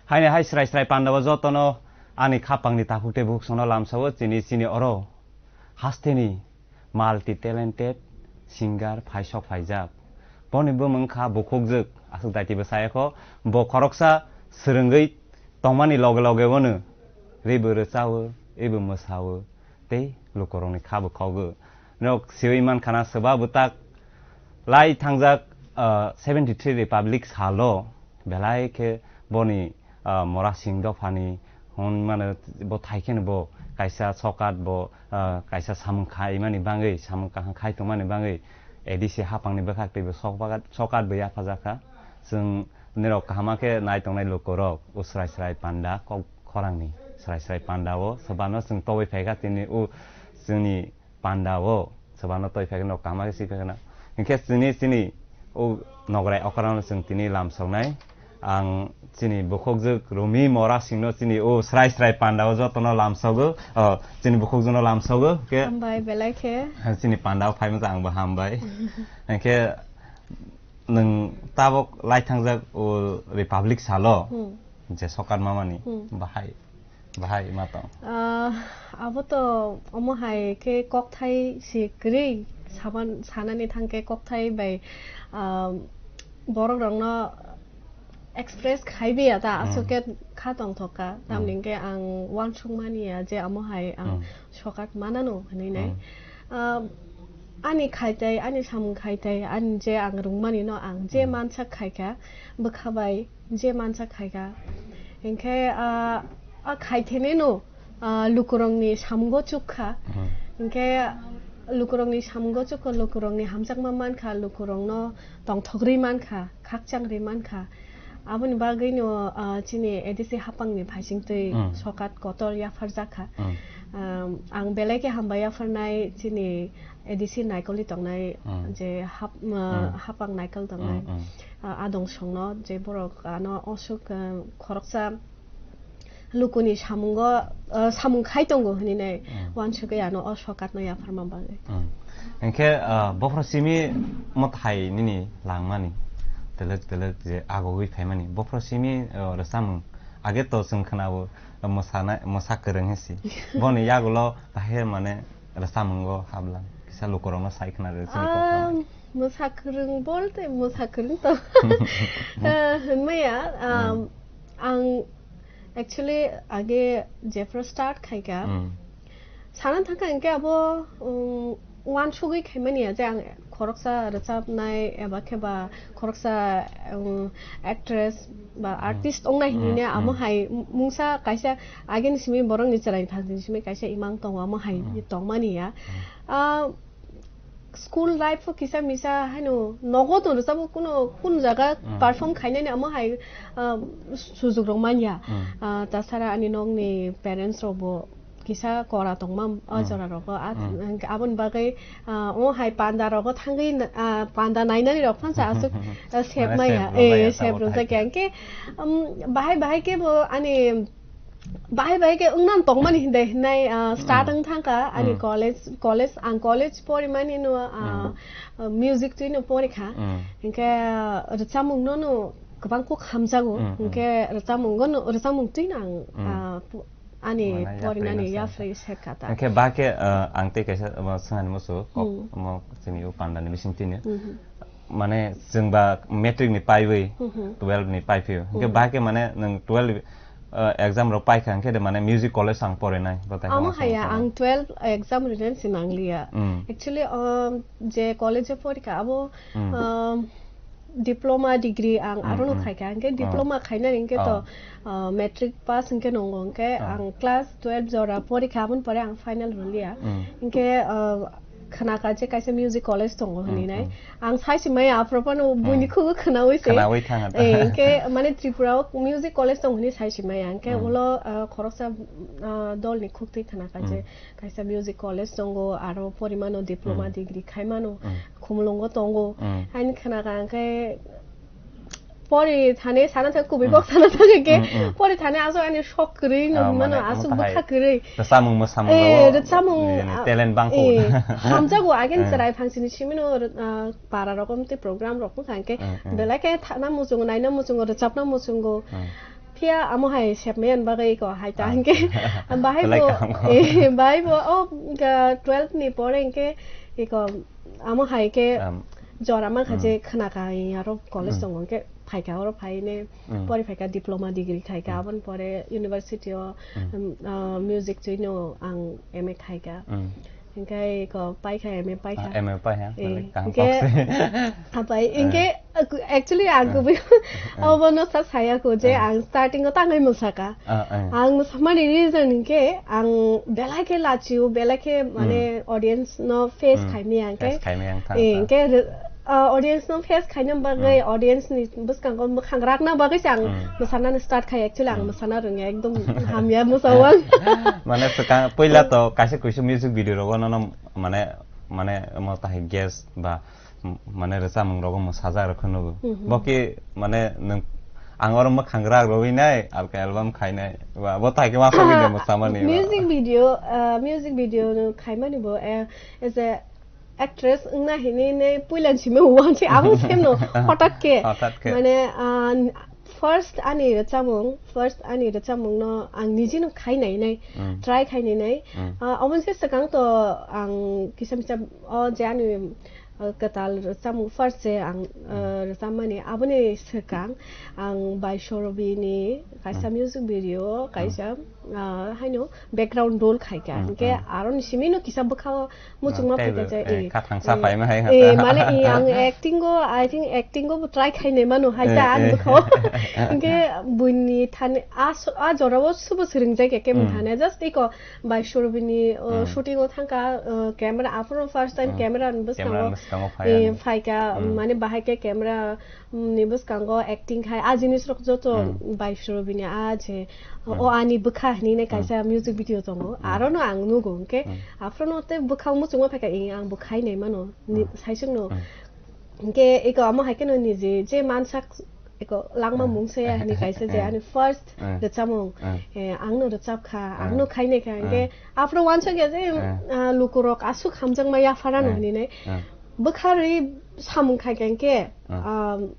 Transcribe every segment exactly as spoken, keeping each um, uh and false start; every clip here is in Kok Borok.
Haini hai srai srai pandao jotono ani khapangni takhuk tei bukhuk songno lamsao chini chini oro hasteni multi talented singer phaisok phaijak. Boni bumung kha bukhukjwk, aswk daitibo sayakho, bo khoroksa swrwngwi tongmani loge loge bono ribo rwchao, ebo mwsao tei lukurokni khabo khogo. Nok siwi mankha na swba bwtak lai thangjak, ah, seventy three Republic salo belai khe boni, ah, Mora Singh dophani hwn mano bo thai kheno bo kaisa sokat bo, ah, kaisa samung khaimani bagwi, samung kaham khai tongmani bagwi A D C hapangni bwkhak teibo sok bagat-, sokat bo yaphajakha. Chwng nirok kahama khe nai tongnai lukurok o srai srai panda kok khorangni srai srai panda o swbano chwng tobwi phaikha tini o chwngni panda o swbano twi phai kheno kaham khe si phai kheno. Hinkhe chini, chini o nograi okra no chwng tini lamsoknai. Ang chini bukhukjwk Rumi Mora Singh no chini o srai srai panda o jotono lamsogo. O, chini bukhukjwk no lamsogo. Ke Hambai belai khe. Chini panda o phai masa ang bo hambai. Hinkhe nwng tabok lai thangjak o Republic salo Hmm. je sokat mamani Hmm. bahai. Bahai ma tong? Ah, abo to omo hai khe kokthai se kwrwi saban-, sanani thang khe kokthai bai, ah, borok rokno express khai biya ta, Hmm. aswk khe kha tong thok kha. Hmm. Tamni hwnkhe ang uansuk mani ya je amo hai ang Hmm. sokat manano hwnwi nai. Hmm. Ah, ani khaitai, ani samung khaitai, ani je ang rwngmani no ang je Hmm. mansak khai kha, bwkha bai je mansa khaikha. Hinkhe, ah, a khaithene no, ah, lukurokni samungo chukha. Mhm. Hinkhe lukurokni samungo chukha, lukurokni hamjakma mankha, lukurokno tongthok rwi mankha, khakchang rwi mankha. Aboni bagwino, ah, chini A D C hapangni phaisingtwi Mm. sokat kotor yapharjakha. Mm. Um, ang belai khe hambai yapharnai chini A D C naikolwi tongnai Mm. je hap-, ah, Mm. hapang naikol tongnai. Mm, mm. Ah, adong songno je borok ano osuk, ah, khoroksa lukuni samungo, ah, samung khai tongo hwnwi nai Mm. uansugwi ano o sokatno yapharma bagwi. Mm. Hinkhe, ah, bophro simi mwthai nini langmani, telek telek je agogwi phaimani, bophro simi, ah, rwchapmung age to chwng khwnao, mwsana, mwsa kwrwng hinsi. Boni yagulo bahai mane rwchapmungo hablang kisa lukurokno sai khna rw chini kok Ah, hambai. Mwsa kwrwng bolte mwsa kwrwng to. Ah, hwnmaya, ah, Hmm. ang actually age jephru start khaikha. Hmm. Sana thangkha hinkhe abo, um, uansugwi khaimani ya je ang khoroksa rwchapnai eba khe ba khoroksa, um, actress ba Hmm. artist ongnai Hmm. hinwi ne amo Hmm. hai mungsa kaisa ageni simi borokni chwraini thani simi kaisa imang tongo amo hai Hmm. tongmani ya. Hmm. Ah, school life o kisa misa haino nogo to rwchapmung kuno kun jaga Hmm. perform khainani amo hai, ah, sujok rok manya. Hmm. Ah, tasara ani nokni parents rok bo kisa kora tongma o Hmm. jora rogo. A, Hmm. ang, aboni bagwi, ah, o hai panda rogo thangwi, ah, panda nainani rok phansa aswk, ah, sep Mane maya. sep rwmaya Eh, sep tabuk rwjak hai. Ya. Hwnkhe, um, bahai bahai khe bo ani bahai bahai khe wngna tongmani hindai hinai, ah, start Hmm. wng thangkha ani Hmm. college, college, ang college porimani no, ah, Hmm. ah, music twino porikha. Hmm. Hwnkhe, ah, rwchapmung no no kwbang kok hamjago. Hmm, hmm. Hwnkhe rwchapmung no, rwchapmung twino ang, Hmm. ah, pu-, Ani Mane porinani yapri masa. Yapri sekha ta. Hwnkhe ba khe, uh, ang tei kaisa, uh, swngnani musu kok, Hmm. omo chini o panda ni bising tini. Mhm. Mane chwng ba matric ni paiwi, Mhm. twelve ni paiphio. Hwnkhe Mhm. ba khe mane nwng twelve, uh, exam rok paikha hwnkhe de mane music college ang porinai, bo tai Amo hwnma haya, samung ang twelve exam rinani se nangliya. Hmm. Actually, um, je college o porikha abo, Hmm. um, diploma degree ang Hmm, arono hmm. Khaikha, hwnkhe Oh. Diploma khainani hwnkhe to, Oh. ah, matric pass hwnkhe nongo, hwnkhe Oh. Ang class twelve jora porikha, aboni pore ang final rwliya. Hmm. Hwnkhe, ah, khwnakha je kaisa music college tongo Hmm, hwnwi nai. Hmm. Ang saisi maya aphuru phano buini Hmm. Khugo khwnawi se. Khwnawi thangha ta. Eh, hwnkhe mane Tripura o music college tong hwnwi saisi maya, hwnkhe Hmm. Ulo, ah, khoroksa, ah, dolni khuktwi khwnakha je Hmm. Kaisa music college tongo, aro porimano diploma Hmm. Degree khaimano, Hmm. Khumulwngo tongo. Hmm. Haini khwnakha hwnkhe pori thani sana thang kubui Hmm. Bok sana thang hwnkhe Hmm, hmm. Pori thani aswk ani sok kwrwi Ah, nung mano, mane, aswk omo bwkha tahai kwrwi. Rwchapmung mwsamung Eh, rok rwchapmung, nini ah, talent bangkho. Eh, hamjago, again Hmm. Chwrai phangsini simino, ah, para rokom tei program rok wngkha hwnkhe Hmm, hmm. Belai khe thana muchungo, naina muchungo, rwchapna muchungo. Hmm. Phiya amo hai sepmani bagwi iko hai ta Ah. hwnkhe bahai Belai bo kaham ko. eh, bahai bo o ga twelve ni pore hwnkhe iko amo hai khe Um, jora mankha Mm. je khna ka aro college Mm. tongo hwnkhe phaikha oro phaine Mm. pori phaikha diploma degree khaikha Mm. aboni pore university o Mm. um, uh, music chwino ang M A khaikha. Mm. Hingke ko paikha M A paikha. Ah, M A paikha. Eh, Bale kaham hingke kok se. Apai, Eh. hingke aku, actually aku Eh. bi Eh. obono sa saya ko je Eh. ang starting o tangai musaka. Ah, eh. Ang musamani reason hingke ang belai ke lachiu, belai ke mane Hmm. audience no face Hmm. khaimi ang ke. Face khaimi ang thang Eh, thang. Hingke re-, ah, audience no face khaina bagwi, Hmm. audience ni bwskango mwkhang rakna bagwi se ang Hmm. musana start khai. Actually ang Hmm. musana rwngya, ekdom hamya musawang. Mane swkang puila to kaisa kuisu music video rogo nono mane, mane omo tahai guest ba, m-, mane rwchapmung rogo mwsajak rok khe nugo. Mhm. Bo khe mane nwng ang oro mwkhang rak rwwi nai, alka album khainai, ba bo tahai khe ma sogwi nai mwsamani ba. Music video, ah, music video no khaimani bo, eh, as a actress wngna hinwi ne puila simi uansi abo same no hotat khe. Hotat khe. Mane, ah, first ani rwchapmung, first ani rwchapmung no ang nijino khai nai nai, Mm. try khai nai nai. Mm. Ah, omo se swkang to ang kisa misa o je ani, ah, kwtal rwchapmung first je ang, ah, Mm. rwchapmani aboni swkang ang Bai Sorobi ni kaisa Mm. music video, Mm. kaisa, ah, haino background role khaikha. Mm, Hingke mm. aroni simi no kisa bwkha o muchungma Ah, tei phaikha bo, je, eh, eh, khathang eh, sa phaima hai eh, hata. Mane, eh, ang acting o, I think acting o bo try khai nai mano hai Eh, ta ani eh. bwkha o. Hingke buini thani a so-, a jora o subo swrwng jai khe kemung Mm. thane, just iko Bai Sorobi ni, o, Mm. shooting o thangkha, o, camera, aphuru first time Mm. camera ni bwskango, Camera ni bwskango phai eh, ani. phaikha, Mm. mane bahai khe camera, mm, ni bwskango acting khai, a jinis rok joto Mm. Bai Sorobi ni a je, Mm. o ani bwkha hinwi nai Mm. kaisa music video tongo, Mm. aro no ang nugo, hwnkhe Mm. aphuru no tei bwkha muchungma phaikha, eh, ang bo khai nai mano, ni, Mm. saisung no. Mm. Hingke eko amo hai kheno niji je mansak eko langma Eh. mung saya hini kaisa je Eh. ani first Eh. rwchapmung. Eh. Eh, angno rwchap kha, Eh. angno khainai kha. Eh. Hingke aphuru uansuk ya je, Eh. ah, lukurok aswk hamjakma yaphara no Eh. hinwi nai. Eh. Bwkha rwi samung khai kha hingke, Eh. um,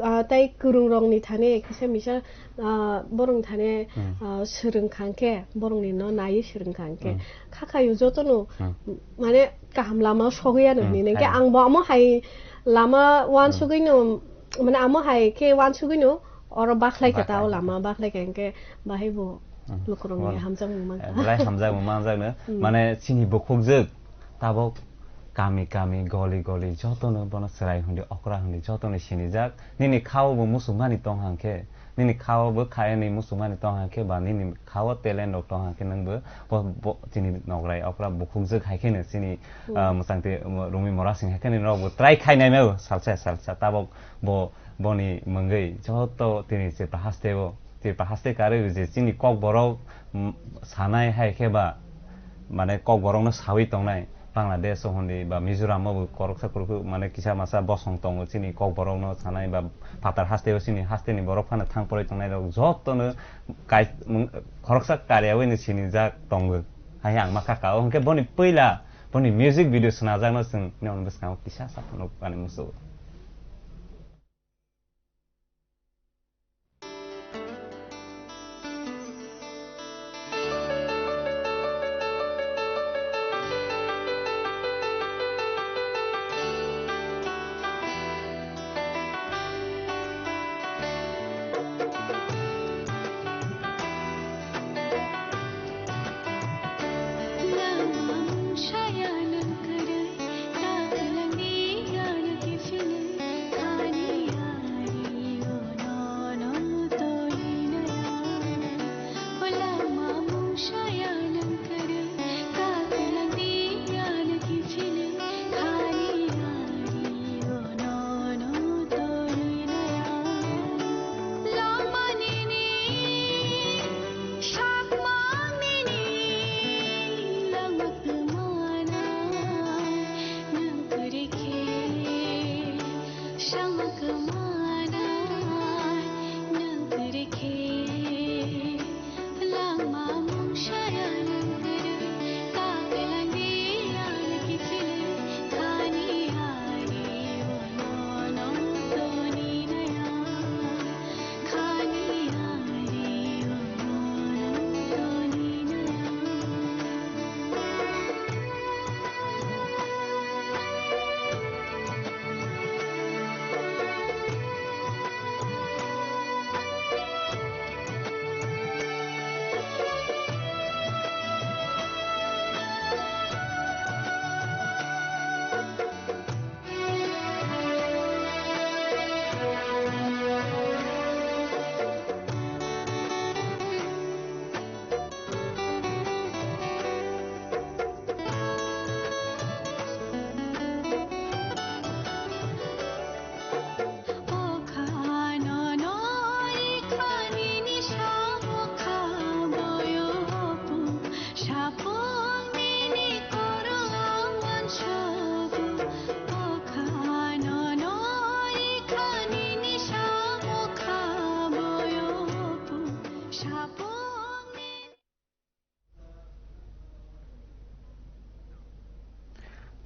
ah, tei kwrwng rokni thani kisa misa, ah, borokni thani, Hmm. ah, swrwng kha hingke, borokni no naiwi swrwng kha hingke. Hmm. Kha khaio jotono, Hmm. mane, kaham lama sogwi ano Hmm, hinwi nai. Hingke hai. Ang bo amo hai lama Hmm. uansugwi no, mane, amo hai khe uansugwi no, oro bakhlai kha ta o Bakhlai. lama, bakhlai kha hingke bahai bo Hmm. lukurokni Bon. hamjakmung man Eh, kha. Belai hamjakmung manjak no. Hmm. Mane, chini bukhukjwk tabok kami kami, goli goli, jotono bono chwrai hwndi, okra hwndi, jotono sinijak. Nini kha-o bo muchungmani tong hang khe, nini kha-o bo kha-, nini muchungmani tong hang khe, ba nini kha-o talent rok tong hang khe, nwng bo, bo, bo, chini nograi okra bukhukjwk hai khe no chini, Hmm. ah, mwchang twi, um, Rumi Mora Singh hai khe no norok bo try khai nai mao salsa salsa. Tabok bo, boni mungwi joto tini Tripura haste o Tripura haste karwi je chini Kokborok, mm, sanai hai khe ba, mane Kokborokno sawi tongnai Bangladesh o hwndi ba Mizoram o bo koroksa koroksa mane kisa masa bosong tongo chini Kokborokno sanai ba phatar haste o chini haste ni borok phano thang poroi tongnai rok jotono kai-, mung-, khoroksa kariyawi ni sinijak tongo. Hai ang ma kaka o hwnkhe boni puila boni music video swnajakno chwng nini bwskango kisa sa phano ani musugo.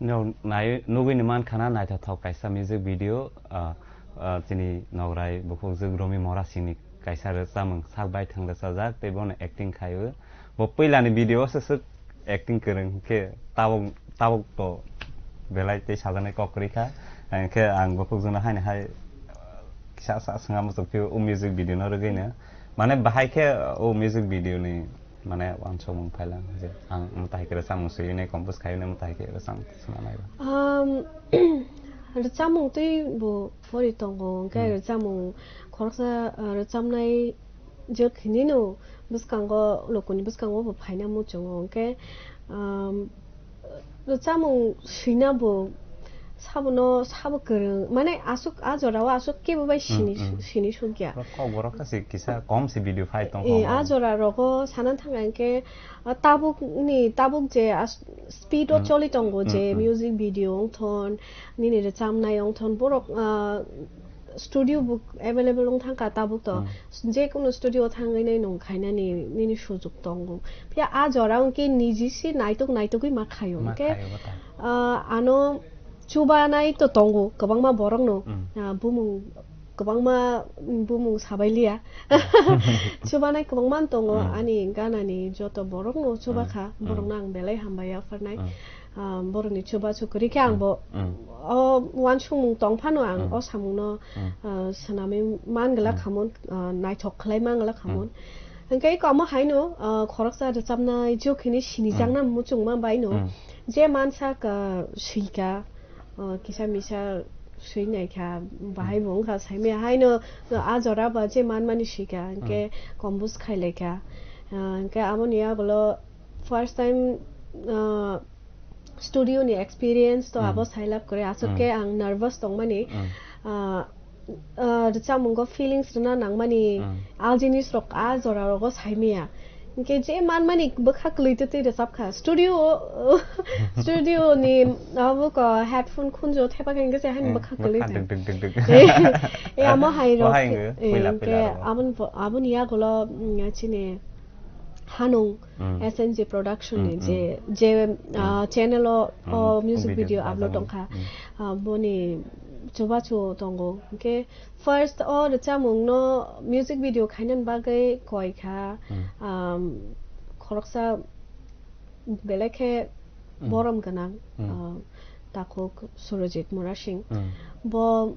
Nog-, nai-, nugwi ni man khana naithothok kaisa music video, ah, ah, chini nograi bukhukjwk Romi Morasingni kaisa rwchapmung Salbai Thang rwchajak, tei bono acting khai o. Bo puilani video o se swk acting kwrwng khe tabuk, tabuk to belai tei sajaknai kok kwrwi kha. Hwnkhe ang bukhukjwkno haino hai kisa sa swngna muchuk phio o music video no rwgwino. Mane bahai khe o music video ni mane uansukmung phailang je ang mwtai khe rwchapmung swiwi nai compose khaiwi nai mwtai khe rwchapmung swngna nai ba. Um, rwchapmung twi bo pori tongo, hwnkhe Hmm. rwchapmung khoroksa, uh, rwchapnai jwk hinino bwskango, lokoni bwskango bo phaina muchungo, hwnkhe, um, Rwchapmung swina bo sabono sabo kwrwng, mane aswk a jorao aswk kebo bai sini, Mm, mm. sini sukya. Kok borok kha se kisa kom se video phai tong Eh, kha. A jora rogo sana thang hwnkhe, ah, tabuk ni, tabuk je as-, speed o Mm. choli tongo Mm, je mm. Music video wngthon, nini rwchapnai wngthon, borok, ah, studio bo available wng thangkha tabuk to. Hmm. Je kunu studio thangwi nai nwng khainani nini sujuk tongo. Phiya a jora hwnkhe niji se naitok naitogwi ma khaio. Ma Hwnkhe, khaio bo ta. Ah, ano chubanai to tongo kwbangma borokno. Hmm. Ah, bumung kwbangma bumung sabailiya. Hmm. Chubanai kwbangma tongo Hmm. ani ganani joto borokno chuba Hmm. kha. Hmm. Borokno ang belai hambai yapharnai. Hmm. Ah, borokni chubachu kwrwi khe ang Mm, bo mm. O uansukmung tong phano ang Mm. o samungno, Mm. ah, swnamwi man glak Mm. khamon, ah, naithok khlai man glak khamon. Mm. Hwnkhe eko amo haino, ah, khoroksa rwchapnai jwk hinwi sinijakna Mm. muchungma baino Mm. je mansak, ah, swika, ah, kisa misa swi naikha, bahai Mm. bo wngkha saimaya haino, ah, a jora ba je manmani swika, hwnkhe Mm. compose khailaikha. Ah, hwnkhe aboni yagulo first time, ah, studio ni experience to Mm. abo sailab kore. Aswk Mm. khe ang nervous tongmani, Mm. ah, ah, rwchapmungo feelings rwna nangmani Mm. al jinis rok a jora rogo saimaya. Hwnkhe je manmani bwkha kwlwi twi twi rwchap kha. Studio, studio ni abo ko headphone khunju thepa khe hwnkhe se haino Mm, bwkha kwlwi bwkha tong. Dik, dik, dik, dik. Eh, amo hai rok Wahai khe, hwnkhe, eh, puila, hwnkhe puila rok. Aboni bo-, aboni yagulo, mm, chini Hanung Mm. S N G Production ni Mm, je, mm. je, ah, Mm. channel o, Mm, o music video video upload khaijak tongkha. Mm. Ah, boni chubachu tongo. Hwnkhe first o rwchapmung no music video khainani bagwi koi kha. Mm. Um, khoroksa belai khe Mm. borom gwnang, Mm. ah, takhuk Surojit Murasing. Mm. Bo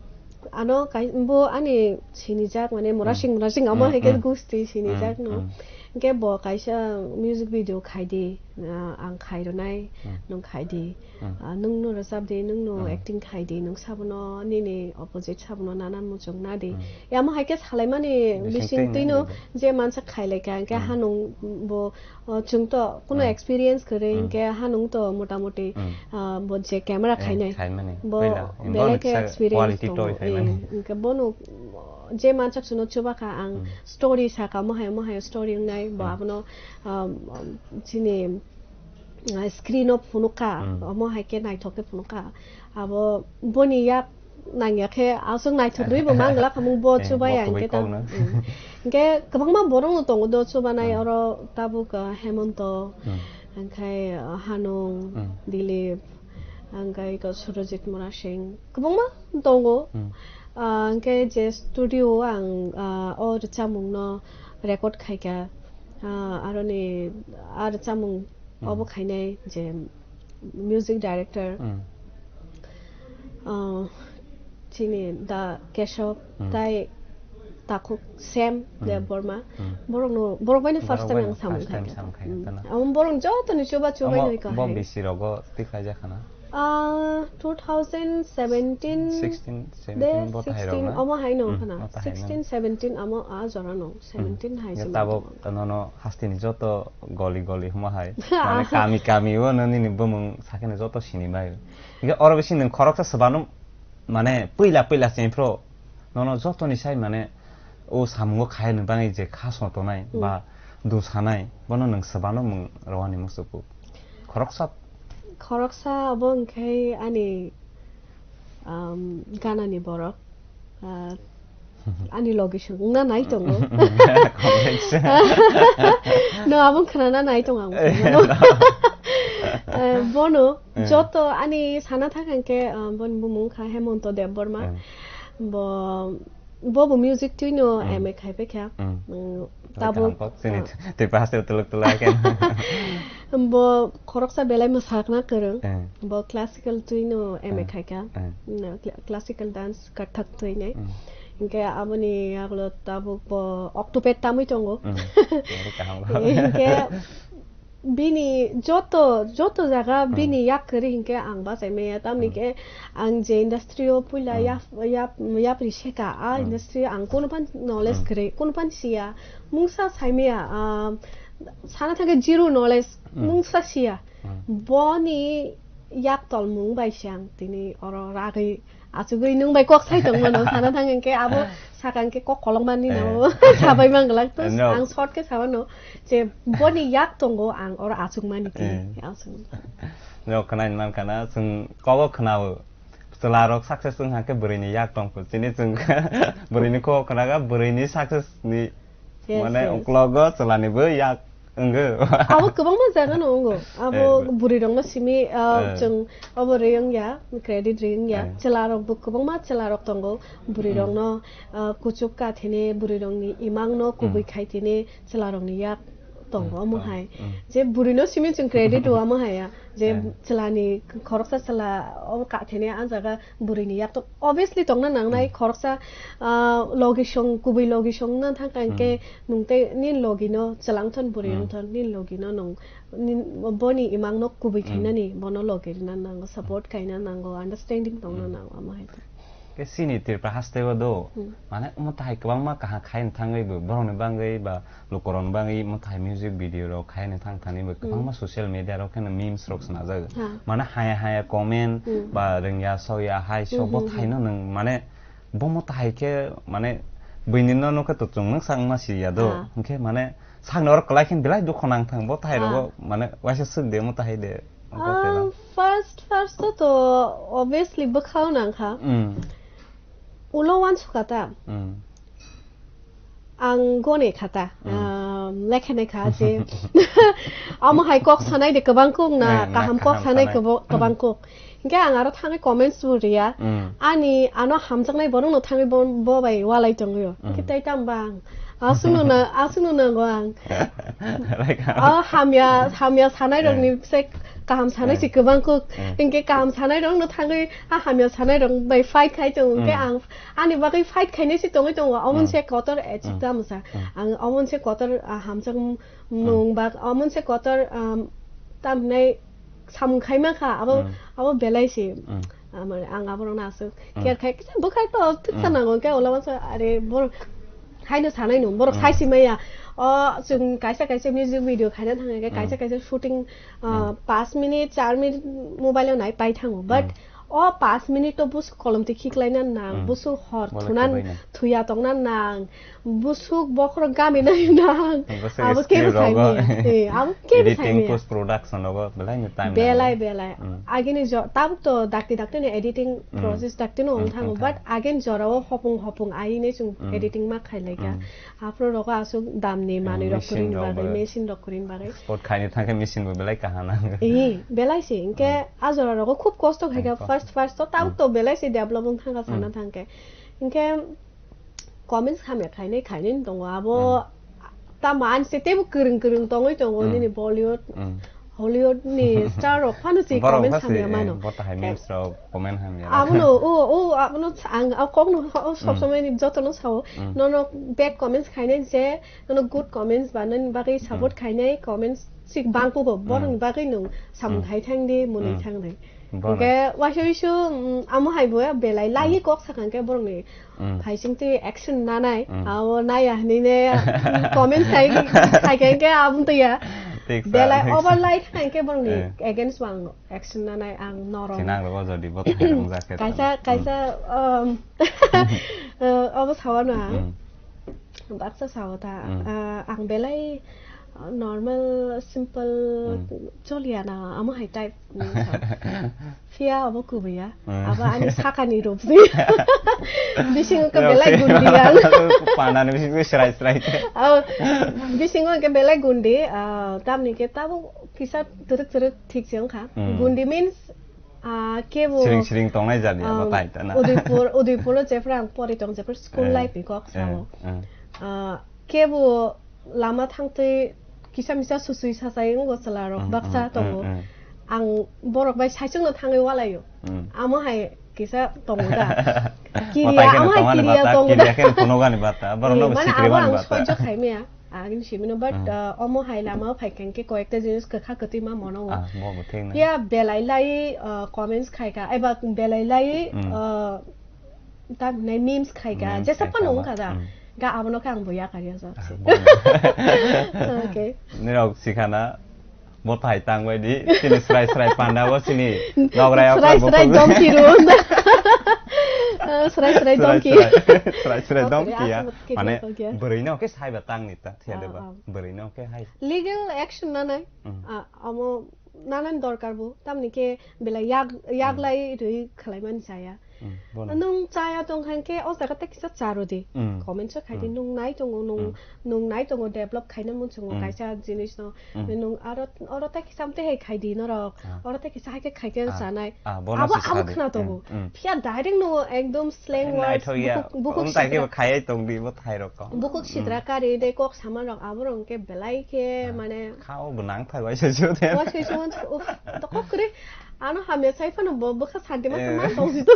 ano kai-, bo ani sinijak, mane Murasing, Mm. Murasing amo Mm, hai khe mm. gusti sinijak Mm, no. mm. Hwnkhe bo kaisa music video khai di, ah, ang khai rwnai, Mm. nwng khai di. Mm. Ah, nwng no rwchap di, nwng no Mm. acting khai di, nwng sabono nini opposite sabono nanan muchung na di. Mm. Yamo hai khe salaimani Bising bising twi twino nang di. Je mansa khailai kha, hwnkhe Mm. Hanung bo O, chwng to kuno Mm. experience kwrwi, Mm. hwnkhe hanung to motamoti, Mm. ah, bo je camera Eh, khainai. Khaimani. Bo Puila, belai bono khe kisa experience quality tongo. Toi khaimani. Eh, hwnkhe bono je mansak suno chuba kha ang Mm. story saka, mohai mohai story wngnai, bo Mm. abono, um, chini, ah, screen o phunuk kha, Mm. omo hai khe naithok khe phunuk kha. Abo boni yak nangya khe aswk naithok rwi bo mangla khamung bo Eh, chubai bo ang kubui khe ta. Kok no. Mm. Hwnkhe kwbangma borok no tongo do chubanai Mm. oro tabuk, ah, Hemonto, Mm. hwnkhe, ah, Hanung, Mm. Dilip, hwnkhe eko Surojit Murasing, kwbangma tongo. Mm. Ah, hwnkhe je studio o ang, ah, o rwchapmung no record khaikha, ah, aroni a rwchapmung Mm. obo khainai je music director, Mm. ah, chini Da Keshob Mm. tai takhuk Sam Mm. Debbarma. Mm. Borokno, borok baino first Borok time baino ang samung first time khaikha. Samung khaikha, Mm. tana. Amo borok jotoni chuba chubai Omo noi bo kahai. Bisi rogo tikhlai jakha na? Ah, two thousand seventeen Sixteen, de seventeen bo thai rok sixteen na? Omo hai no Mm, khana. Omo hai no. Sixteen, seventeen amo a jora no. Mm. Seventeen hai Ya se tabok manthogo. Nono hasteni joto goli goli huma hai. Mane kami kami o no nini bumung sakhe no joto sini bai. Hingke oro bisi nwng khoroksa swbano mane puila puila chengphro nono jotoni sai mane o samungo khai ni bagwi je kha sotonai Hmm. ba dusanai bono nwng swbano mung rwani musuku. Khoroksa Khoroksa abo hwnkhe ani, um, ganani borok. Ah, ani logi song wngna nai tongo. Congrats. No, abo khwnana nai tongo ang. Eh, bono Eh. joto ani sana thang hwnkhe, ah, boni bumung kha Hemonto Debbarma. Eh. Bo, bo bo music twino Mm. M A khai paikha. Mm. Mm, Tabuk, kaham kok, chini ah. Tei paste tuluk tuluk khe. Bo khoroksa belai mwsakna kwrwng. Eh. Bo classical twino M A Eh. khaikha. Eh. Mm, cla-, classical dance kathak twinai. Mm. Hinkhe aboni yagulo tabuk bo octopad tamwi tongo. Mm. Very kaham. Hinkhe bini joto, joto jaga Hmm. bini yak kwrwi hinkhe ang bachai maya. Tamni Hmm. khe ang je industry o puila Hmm. yap-, yap-, yapri seka, a Hmm. industry o ang kunu phan knowledge Hmm. kwrwi, kunu phan siya. Mungsa saimaya, ah, sana thangkhe zero knowledge, Hmm. mungsa siya. Hmm. Boni yak tolmung bai se ang tini oro ragwi achugwi nwng bai kok sai tongmano, sana thang hwnkhe abo saka hwnkhe kok kolokmani Eh. nabo sabai manglak to, No. ang short khe sabano je boni yak tongo ang oro achukmani tini. Eh. Aswk. No, khwnai mankha na, chwng kobo khwnao. Chwla rok success wng hwnkhe bwrwi ni yak tongkho. Chini chwng bwrwi ni kok khwnaga, bwrwi ni success ni Yes, mane yes. uklogo chwlani bo yak wngwi. Abo kwbangma jaga no wngo. Abo Eh. bwrwi rokno simi, ah, Eh. chwng abo rwi wngya, credit rwi wngya. Eh. Chwla rok bo kwbangma chwla rok tongo. Bwrwi Mm. rokno, ah, kuchuk ka thini, bwrwi rokni imang no kubui Mm. khai thini, chwla rokni yak tongo Mm, omo tong. hai. Mm. Je bwrwi no simi chwng credit rw omo hai ya. Je Eh. chwlani khoroksa chwla obo ka thini a jaga bwrwini yak to obviously tongna nangnai Hmm. khoroksa, ah, logi song, kubui logi song wngna thang kha hwnkhe Hmm. nwng tei nini logi no chwla wngthon bwrwi Hmm. wngthon nini logi no nwng nin-, boni imang no kubui Hmm. khainani bono logi rwna nango, support Hmm. khaina nango, understanding tongna Hmm. nango, amo hai khe. Khe chini Tripura haste o do, Hmm. mane omo tai kwbangma kaham khai thangwi bo borokni bangwi ba lukurokni bangwi omo tai music video rok khai thang thani bo Hmm. kwbangma social media rok kheno memes rok swnajak. Ha. Mane haya haya comment Hmm. ba rwngya sokya hai sok Hmm, bo hmm, thaino hmm. nwng mane bomo tai khe mane buini no nokhe to chwng nwng sak ma si ya do. Ha. Hwnkhe mane sakni oro kwlai khe belai dukho nang thang bo tai rogo Ha. mane waisa swk de mo tai de. Ang first, first to, to obviously bwkhao nang kha. Hmm. Ulo wansukha ta. Hmm. Ang gone kha ta. Hmm. Ah, lekhe ne kha je. Amo hai kok sanai de kwbang kok na, Hmm, kaham kok kaham sanai sanai. Kwbo-, kwbang kok. Hinkhe ang aro thangwi comments bo riya. Hmm. Ani ano hamjaknai borokno thangwi bo, bo bai walai tongwi o. Hinkhe Hmm. tei tamo ba ang. Aswkno na, aswkno nango ang. Like, O hamya, hamya sanai rokni Eh. se kaham sanai Eh. se kwbang kuk. Eh. Hinkhe kaham sanai rokno thangwi a hamya sanai rok bai fight khai tongo. Hinkhe Hmm. ang ani bagwi fight khainai se tongwi tongo. Omo Hmm. se kotor echik Hmm. tamo sa. Hmm. Ang omo se kotor, ah, hamjak m-, Hmm. mung bak, omo se kotor, um, tamhinai samung khai mankha, abo, Hmm. abo belai se. Hmm. Amar, ang aborokno aswk Hmm. care khai, kisa bwkhak to thwksa Hmm. nango, khe ulo masa, are, borok haino sanai no, borok Hmm. sai si maya. O, chwng kaisa kaisa music video khaina thangkhe, Hmm. kaisa kaisa shooting, uh, Hmm. panch minute, char minute mobile o nai pai thango, but Hmm. o panch minute to bus kolom twi khiklaina nang, Hmm. busu hor Bolai thunan khibaina. Thuya tongna nang, busuk bokhorok gami nai nang. Busuk Abo script kebo rogo. Saimaya. Eh, abo kebo Editing, saimaya. Post production rogo belai ni time Belai, nago. Belai. Mm. Agini jo-, tabuk to dakti dakti ni editing Mm. process dakti no Mm, wng thango, wng but thango. Agini jora o hopung hopung ai ne chwng Mm. editing ma khai laika. Mm. Aphuru rogo aswk dam ni Mm, manwi rok machine kwrwini rok bagwi, bo. Machine rok kwrwini bagwi. Export khaini thangkhe machine bo belai kaham nango. Eh, belai se, hinkhe Mm. a jora rogo khub kosto khaika Kosto. First, first to tabuk Mm. to belai se develop wng thangkha sana Mm. thangkhe. Hinkhe comments hamya khainai khainai tongo. Abo Mm. tamo ani se teibo kwrwng kwrwng tongwi tongo Mm. nini Bollywood, Mm. Hollywood ni star rok phano se Borok comments pha se, hamya eh, mano. Bo tahai memes rok comment hamya. Abono, o, o, abono sa-, ang, o kokno, o, sob Mm. somoi ni jotono sao. Mm. Nono bad comments khainai je, nono good comments ba nini bagwi support Mm. khainai comments sik bangkugo. Mm. Borokni bagwi nwng samung Mm. khai thang di, mwnwi Mm. thang di. Bono. Hwnkhe waisa wisu, mm, amo hai bo belai lai Mm. Kok sakha hwnkhe borokni Mm. phaising twi action nanai, Mm. abo naiya hinwi ne comment khai, khai khe hwnkhe abo twiya. Thik sa, belai thik sa. Over lai thang hwnkhe borokni Eh. Against o ang action nanai ang norom. Thinang rogo jodi bo thai wngjak khe Kaisa, tamo. Kaisa, Mm. um, uh, obo sawano ang. Mm. Baksa sao ta, Mm. ah, ang belai Normal, simple, Hmm. choliya na, amo hai type ni sa. Phiya abo kubuya. Hmm. Abo ani sakani rupsi. Bisingo ke belai gundi ang. Panani bisingo serai serai. Oh, bisingo ke belai gundi, ah, tamni ke tabo kisa turuk turuk thik se wngkha. Hmm. Gundi means, ah, kebo, Siring siring tongnai jani abo um, tai ta na. Udaipur, Udaipur o jephra ang pori tong, jephra school Eh, life ni kok eh, sao. eh. Ah, kebo lama thangtwi kisa misa susui sasai wngbo chwla rok Mm, baksa mm, tongo. mm, mm. Ang borok bai saichung no thangwi walaio. Mm. Amo hai kisa tongo da. O Kiriya, tai kheno amo hai tongani kiriya bata, tongo da. kiriya kheno phunukani bata, borok no Eh, bo mane sikri abo mani ang bata. soijo khaimaya. Agini simino, but, Mm. uh, omo hai lama o phai khe koyekta jinis kwkha kwtwi ma mono o. Ah, bo bo thik na. Phiya belai lai, uh, comments khai kha, eba belai lai, Mm. uh, ta hinai memes khai kha, Memes jesa khai phano kha wngkha ba. da. Mm. Ga abono khe ang bo yakar ya Ah, sakse. bo. Okay. Nirok sikhana, bo thai tang bai di, chini srai srai panda bo chini nograi Srai okra bo srai ko- domki ro. Ah, srai srai Srai domki. srai, srai srai Okay, domki ya. aswk khe Mane domki ya. bwrwi no khe saiba tang ni ta thia Ah, de ba. ah. Bwrwi no khe hai. Legal action nanai. Mm. Ah, amo nanan dorkar bo. Tamni khe belai yak, yak Mm. lai rwi khlai mani chaya. Mm, bono. Nwng chaya tong khan khe o jaga tei kisa cha rw di. Mm. Comment so khai di, Mm. nwng nai tongo, nwng, Mm. nwng nai tongo, develop khaina muchungo Mm. kaisa jinis no. Mm. Nwng aro, oro tei kisa amtwi hai khai di norok. Ah. Oro tei kisa hai khe khai khe Ah. chanai. Ah, bono Abo, se abo sa di. khna tongo. Mm, mm. Phiya direct nwng ekdom slang words, Naithok ya. bukhuk, bukhuk Wng tai khe sitra. khai tong di bo thai rok. Bukhuk Mm. sitra kari de kok saman rok abo rok khe belai khe Ah. mane Kha o bo nang thai bai se se de. Wa se se wan, uff, to kok kre. Ano hamya sai phano bo bwkha santi ma Eh. ma tong si to.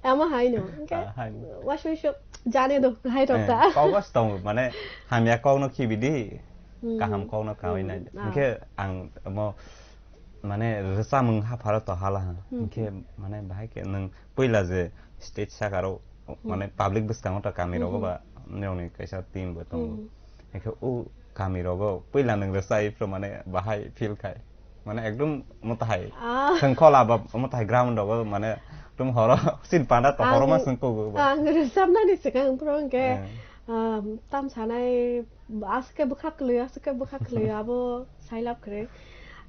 Ama hai no. Hwnkhe Ah, hai no. wa se se jane do hai rok Eh, ta. kok was tong mane hamya kok no khibi di. Hmm. Kaham kok no kawi Hmm. nai. Ah. Hwnkhe ang mo mane rwchapmung hapharo to hala ha. Hmm. Hwnkhe mane bahai khe nwng puila je stage sakaro Hmm. mane public bwskango ta kami rogo Hmm. ba nirokni kaisa team bo tongo. Hmm. Hwnkhe o kami rogo puila nwng rwchai phro mane bahai feel khai. Mane ekdom mwtahai. Ah. Thwngkhola ba mwtahai ground rogo mane ekdom horo sin panda to horo ma Ang, sung kugo ba. ang rwchapnani swkang phro hwnkhe, Eh. um, tam sanai aswk khe bwkha kwlwi, aswk khe bwkha kwlwi abo sailap kwrwi.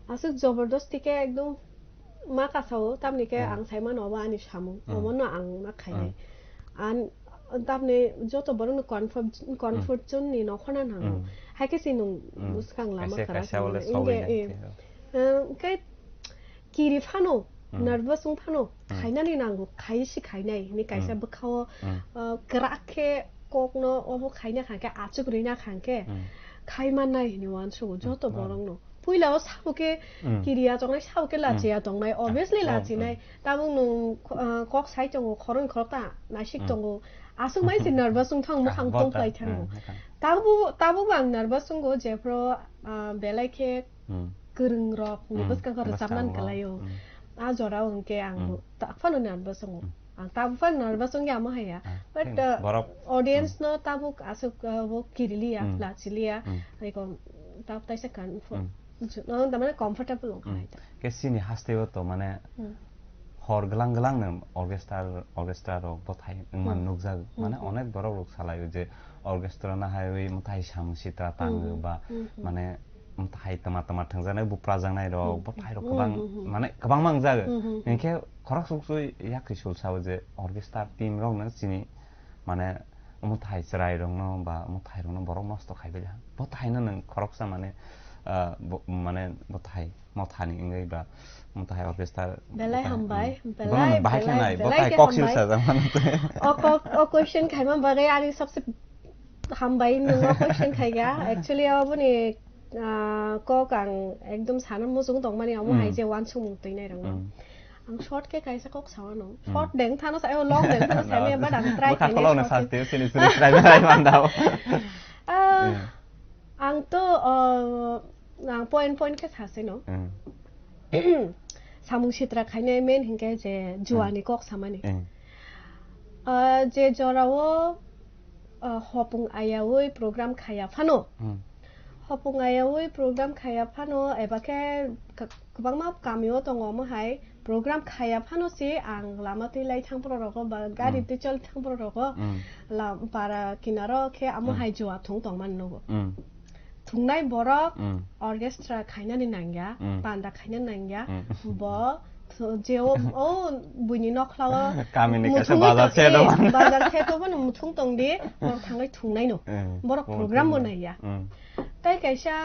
Aswk jobordosti khe ekdom ma kasao, tamni khe Hmm. ang saimano obo ani samung, Hmm. omono ang ma khainai. Hmm. An, tamni joto borokno comfort, comfort Hmm. zone ni nokhorna nango. Hmm. Hai khe se nwng Hmm. bwskang lama Kaisa, khara kaisa wale khe sawi nai, eh. Eh, hwnkhe kiri phano, Hmm. nervous wng phano, Hmm. khainani nango, khai se khainai, hwnwi kaisa Hmm. bwkhao, Hmm. uh, kwrak khe kokno obo khaina khan khe, achuk rwina khan khe, Hmm. khai mannai hwnwi uansugo Hmm. joto Hmm. borokno. Puila o sabo khe Hmm. kiriya tongnai, sabo khe Hmm. lachiya tongnai, Ah, obviously oh, lachinai. hmm. Tabuk nwng, uh, kok sai tongo, khoroknwi khorokta naisik Hmm. tongo. Aswk mai se nervous wng thang, Ah, mukhang bota. tongkhlai thango. Hmm, mukhang. Tabuk, tabuk ang nervous wngo, jephru, uh, belai khe Hmm. kwrwng rok ni Hmm, bwskango bwskango. rwchapnani kwlaio. Hmm. A jorao hwnkhe ang Hmm. bo ta-, phano nervous wngo. Hmm. Ang tabuk phano nervous wngya amo haya. Ah, But, hmm, uh, borok, audience hmm. no tabuk aswk, uh, bo kiriliya, Hmm. lachiliya. Hmm. Eko tabuk taisa kan pho-, Hmm. ju-, no, tamani comfortable wngkha Hmm. hai ta. Khe chini hasteo to mane Hmm. hor glang glang no orchestra, orchestra rok bwthai wngman Hmm. nukjak. Mane Hmm. onek borok rok salaio je orchestra no haiwi mwtai samung sitra tango Hmm. ba Hmm. mane Mthai tama tama thwngjaknai, buprajaknai rok, Hmm. bwthai rok Hmm, kwbang, hmm, hmm. mane kwbangma wngjago. Hmm, hmm, hmm. Hinkhe khorok suk sui yakri sul sao je orchestra team rokno chini, mane, mthai chwrai rokno ba mthai rokno borok nosto khai bai ha. Bwthai no nwng khoroksa, mane, ah, bo-, mane, bwthai mothani wngwi ba mthai orchestra Belai bwthai, hambai, hmm. belai, Bono nwng bahai khe belai, nai, belai bwthai khe kok sil hambai. Sajak mano tei. O kok, o question khaima bagwi ani sabse Hambai nwng o question khaikha. Actually, oboni, ah, kok ang ekdom sana muchung tongmani, omo hai Hmm. je uansukmung twinai rokno. Hmm. Ang short khe kaisa kok sawano. Hmm. Short deng phano sa, o long deng phano sa, Nah, maya, but ang try bwkha khainai khulokno short khe. Sasti, sini, sini, try, try, mandao. Ah, Hmm. ang to, ah, ang point, point khe saseno. Hmm. Samung sitra khainai main hinkhe je juani Hmm. kok samani. Hmm. Ah, je jorao, ah, hopung ayaui program khaya phano. Hmm. Hopung ayaui program khaya phano, eba khe k-, kwbangma kamio tongo omo hai program khaya phano se ang lama twi lai thang phro rogo ba gari Hmm. twi chol thang phro rogo Hmm. la-, para kinaro khe amo Hmm. hai jua thung tongmani nugo. Hmm. thungnai borok Mm. orchestra khainani nangya, Mm. panda khainani nangya, Mm. bo thu-, je o, o buini nokhlao Kamini kaisa muthungwi bazar tong-, se dong. Eh, bazar se tongmani muthung tongdi, borok thangwi thungnaino. Mm. Borok Oh, program bo thungna. naiya. Mm. Tai kaisa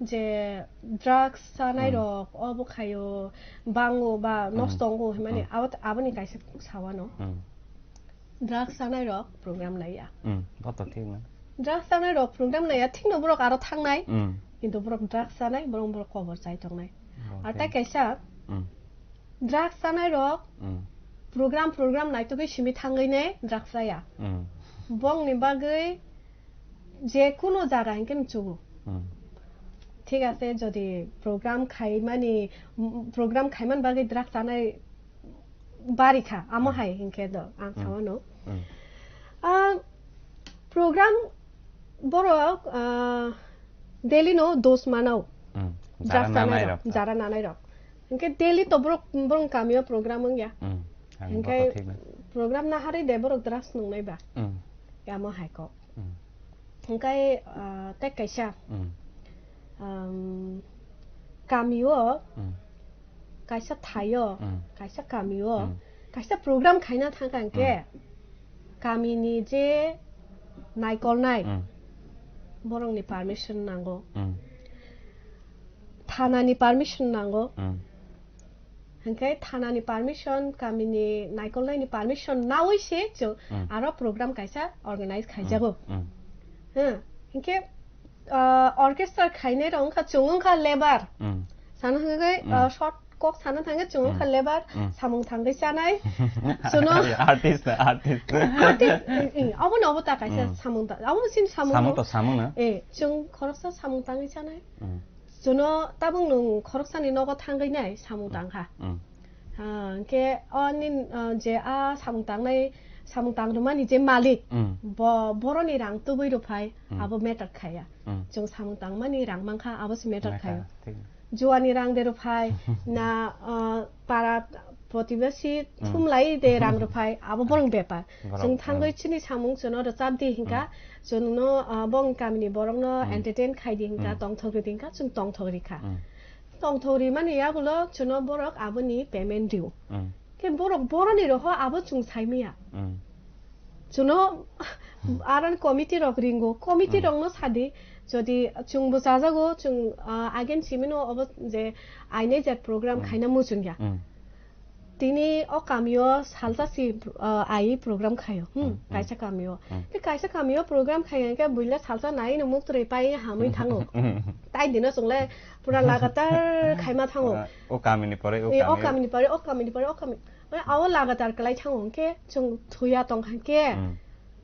je drugs chanai Mm. rok, obo khaio, bango ba Mm. nosto wngo hwnmani Mm. abo, aboni kaisa sawano. Mm. Drugs chanai rok program naiya. Mm, bo to thik na. Drugs chanai rok program naiya, thikno borok aro thangnai, Mm. kintu borok drugs chanai, borok, borok kobor chai tongnai. Bo Ar thik. tai kaisa, Mm. drugs chanai rok Mm. program, program naitugwi simi thangwi ne drugs chaya. Mm. Bongni bagwi je kuno jaga hinkhe no chugo. Hmm. Thik ase, jodi program khaimani, m-, program khaiman bagwi drugs chanai bari kha, amo Hmm. hai hinkhe do, ang Hmm. sawano. Hmm. Ah, program borok, ah, daily no dos manao. Hmm. Drugs Jara chanai nanai rok, rok. jara nanai rok. Hinkhe daily to borok, borok kamio program wngya. Hmm. Ang Hinkhe boto thik na. program naharwi de borok drugs nungnai ba. Hmm. Amo hai kok. Mm. Hingkai, ah, tei kaisa, Mm. um, kamio, Mm. kaisa thaio, Mm. kaisa kamio, Mm. kaisa program khaina thangkha hingkhe, Mm. kamini je naikolnai, Mm. borokni permission nango, Mm. thanani permission nango. Mm. Hingkhe thanani permission, kamini naikolnaini permission nawi se chwng Mm. aro program kaisa organize khaijago. Mm. Hmm. Hingkhe, ah, orchestra khainai rok wngkha, chwng wngkha labour. Mm. Sana hingkhe, Mm. ah, short kok sana thangkhe chwng wngkha Mm. labour, Mm. samung thangwi chanai. Chwngno Artist na, artist. Artist, eh, eh, obo no obo ta kaisa Mm. samung ta, obo sin samung Samung no. to samung na. Eh, chwng khoroksa samung tangwi chanai. Mm. Jono tabuk nwng khoroksani nogo thangwi nai samung Mm. tangkha. Mm. Ah, hwnkhe o nin, ah, je a samung tangnai, samung tangrwmani je malik, Mm. bo, boroni rang tubui rwphai, Mm. abo matter khaya. Mm. Chwng samung tangmani rang mankha, abo se matter Matter, khayo. thik. Juani rang de rwphai, na, ah, para protibesi Mm. thumlai de rang rwphai, abo borong bepar. Borok, Chwng thangwi mm. chini samung chwngno rwchap di hinkha, Mm. chwngno, ah, bong kamini borokno Mm. entertain khai di hinkha, Mm. tongthok rw di hinkha, chwng tongthok rikha. Mm. Tongthok rimani yagulo chwngno borok aboni payment rio. Mm. Khe borok boroni roho abo chwng saimaya. Mm. Chwngno aron committee rok ringo, committee Mm. rokno sadi, jodi chwngbo chajago, chwng, ah, again simino obo je aine jat program Mm. khaina muchungya. Mm. Tini o kamio salsa si, ah, ai program khaio, hmm, Hmm, hmm. kaisa kamio. Hmm. Te kaisa kamio program khai hwnkhe buila salsa nai no muk twrwi pai hamwi thango. Hmm. Tai dino chwngle pura lagatar khaima thango. Pura o kamini pore o Eh, o kami. kamini pore, o kamini pore, o kami. Mane abo lagatar kwlai thango hwnkhe chwng thuya tongkha hwnkhe Hmm.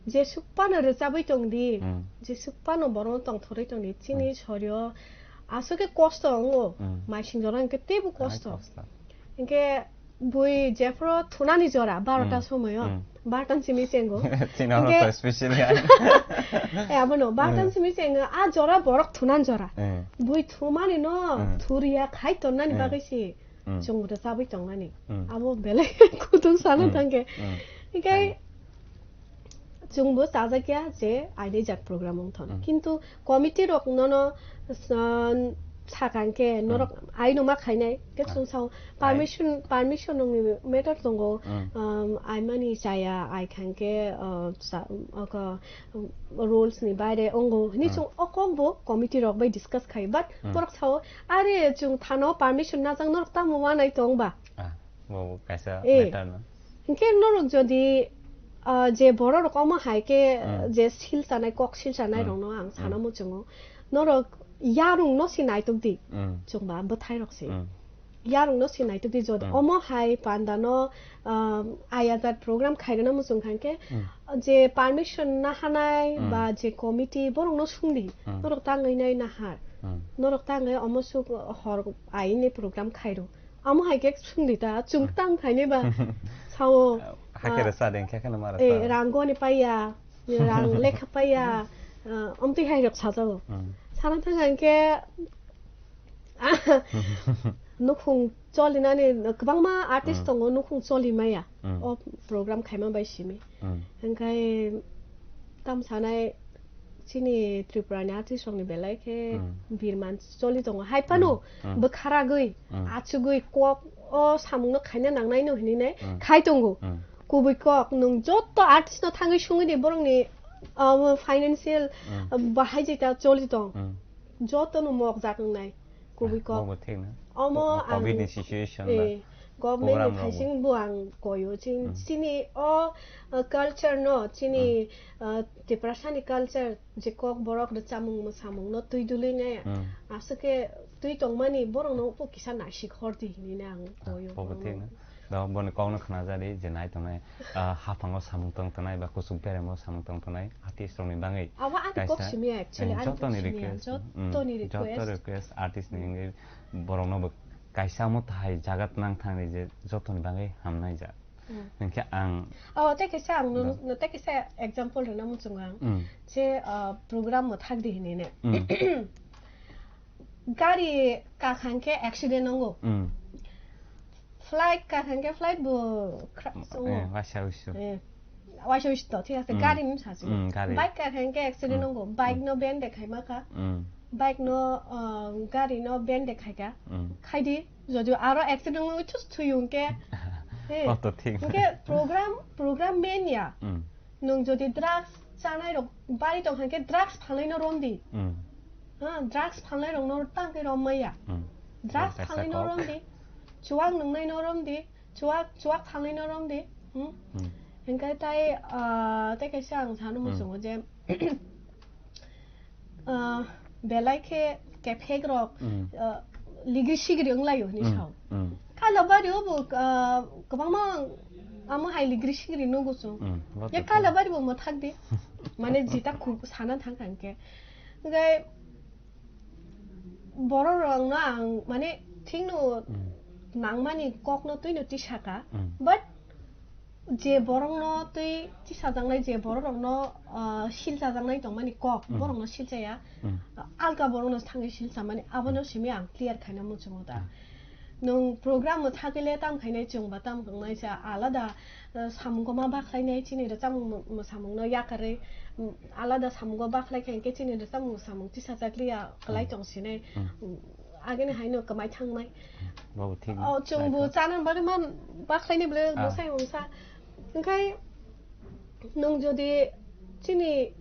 jesuk phano rwchabwi tongdi, Hmm. jesuk phano borokno tongthorwi tongdi. Chini Hmm. sorio aswk khe kosto wngo, Hmm. maising jora hwnkhe teibo Ai kosto. kosto. Hinkhe bui jephuru thunani jora barota Hmm. somoio, Hmm. barota simi chengo. Chini Hinkhe oro to specially ai. Eh, abono barota Hmm. simi chengo, a jora borok thunan jora. Hmm. Bui thumani no Hmm. thuriya khai tonnani Hmm. bagwi si Hmm. chwng rwchabwi tongnani. Hmm. Abo belai kutung sana Hmm. thangkhe. Hmm. Hinkhe Hai. Chwngbo chajakya je aini jat program wngthon. Mm. Kintu committee rok nono, uh, sakang khe Mm. norok aino ma khainai, khe Ah. chwng sao Ai. permission, permission nungni matter tongo, Mm. um, aimani chaya, ai khang khe, uh, sa-, oko, um, rules ni baire ongo. Hini Mm. chwng o kokbo committee rok bai discuss khai, but Mm. borok sao, "Are chwng thano permission najak norok tamo wanai tong ba?" Ah, bo kaisa Eh. matter no. Hinkhe norok jodi, ah, je borok rok omo hai khe, Mm. je sil chanai, kok sil chanai Mm. rokno ang sana Mm. muchungo. Norok yarung no si naituk di. Mm. Chwngba bwthai rok se. Mm. Yarung no si naituk di jodi Mm. omo hai panda no, ah, ayazat program khairana muchung khan khe, Mm. je permission na hanai Mm. ba je committee borok no sungdi. Mm. Norok tangwi nai nahar. Mm. Norok tangwi omo suk hor aini program khairo. Amo hai khe swngdi ta, chwng tang khaini ba. Sao, Hakhe ah, rwsa de, khe kheno ma rwsa. Eh, rangoni paiya, rang lekha paiya, ah, omtwi hai rok sajago. Hmm. Sana thang ang khe, nukhung cholinani kwbangma artist Hmm. tongo, nukhung choli maya. Hmm. O program khaima bai simi. Hmm. Hingkhai tam sanai Chini Tripura ni artist rok ni belai khe Hmm. birman choli tongo. Hai phano Hmm. Hmm. bwkha ragwi, Hmm. achugwi kok o samung no khaina nangnai no hinwi nai Hmm. khai tongo. Hmm. Kubui kok nwng joto artist no thangwi sungwi di borok ni, um, financial, Hmm. um, bahai jeta choli tong. Hmm. Joto no mok jak wngnai. Kubui Ah, kok. Bo bo thik na. Omo O-, ang, covid ni situation eh, ba government ni program rok bo. Thaising bo ang koyo. Chin-, Hmm. chini o, uh, culture no, chini, Hmm. uh, Tiprasa ni culture je kok borok rwchapmung mwsamung no twi duli ne Hmm. aswk khe twi tongmani borok no bo kisa naisik hor di hinwi ne ang Ah, koyo. Bo bo thik na. Da boni kok no khna jadi je nai tongnai, ah, haphango samung tong tongnai ba kuchuk beremo samung tong tongnai artist rok ni bangwi. Abo ani kok kaisa, simi actually, eh, ani joto kok ni simi request, joto mm, ni joto request. Request artist ni wngwi borok no bo kaisa omo thai jagat nang thangwi je joto ni bangwi hamnai ja. Mm. Hinkhe ang Oh, tei kaisa ang no, Da. no, tei kaisa example rwna muchungo ang. Mm. Je, ah, program mwthak di hinwi ne. Mm. Gari kakhang khe accident wngo. Mm. Flight kakhang khe flight bo crash wngo. Eh, waisa uisu. Eh, waisa uisu to, thik ase, Mm. Gari ni sa se. Mm, gari. Bike kakhang khe accident Mm. wngo. Bike Mm. no band de khai ma kha. Mm. Bike no, ah, gari no band de khai kha. Mm. Khai di, jodi aro accident wngo, chus thuyung khe. Eh, Kok to thik. Hwnkhe program, program men ya. Mm. Nwng jodi drugs chanai rok bari tong kha khe drugs phalnai no rom di. Mm. Ha, drugs phalnai rok no tang khe rom maya. Mm. Drugs Kaisa phalnai no kok. Rom di. Chuak nwngnai no rom di. Chuak, chuak phalnai no rom di. Hmm? Mm. Hingkai tai, ah, tai kaisa ang sano Mm. muchungo je, ah, belai khe kephek rok, Mm. ah, ligri sigri wnglaio hinwi Mm. Sao. Mm. Kailabari o bo, ah, kwbangma amo hai ligri sigri nugo chwng. Mm. Bo Ye to Kailabari bo mwthak di. Mane jita khu-, sana thang kha hwnkhe. Hwnkhe borok rokno ang mane thikno Mm. nangmani kokno twino tisaka. Mm. But je borokno twi tisajaknai, je borok rokno, ah, silchajaknai tongmani kok, Mm. borokno silchaya. Mm. Alka borokno thangwi silchamani, abono simi ang clear khaina muchungo da. Mm. Nwng program mwthakile tam khainai chwng ba tam khainai sa alada, ah, samungo ma bakhlainai chini rwchapmung mw-, mwsamungno yakarwi, mm, alada samungo bakhlai khe hwnkhe chini rwchapmung mwsamung tisajak liya kwlai Mm. tong sinai. Mm. Mm, agini haino kwmai thangnai. Bo thik. Oh, chwng bo Naitho. Chana bagwi man bakhlaini bwle Ah. Mwsai mungsa. Hwnkhe nwng jodi chini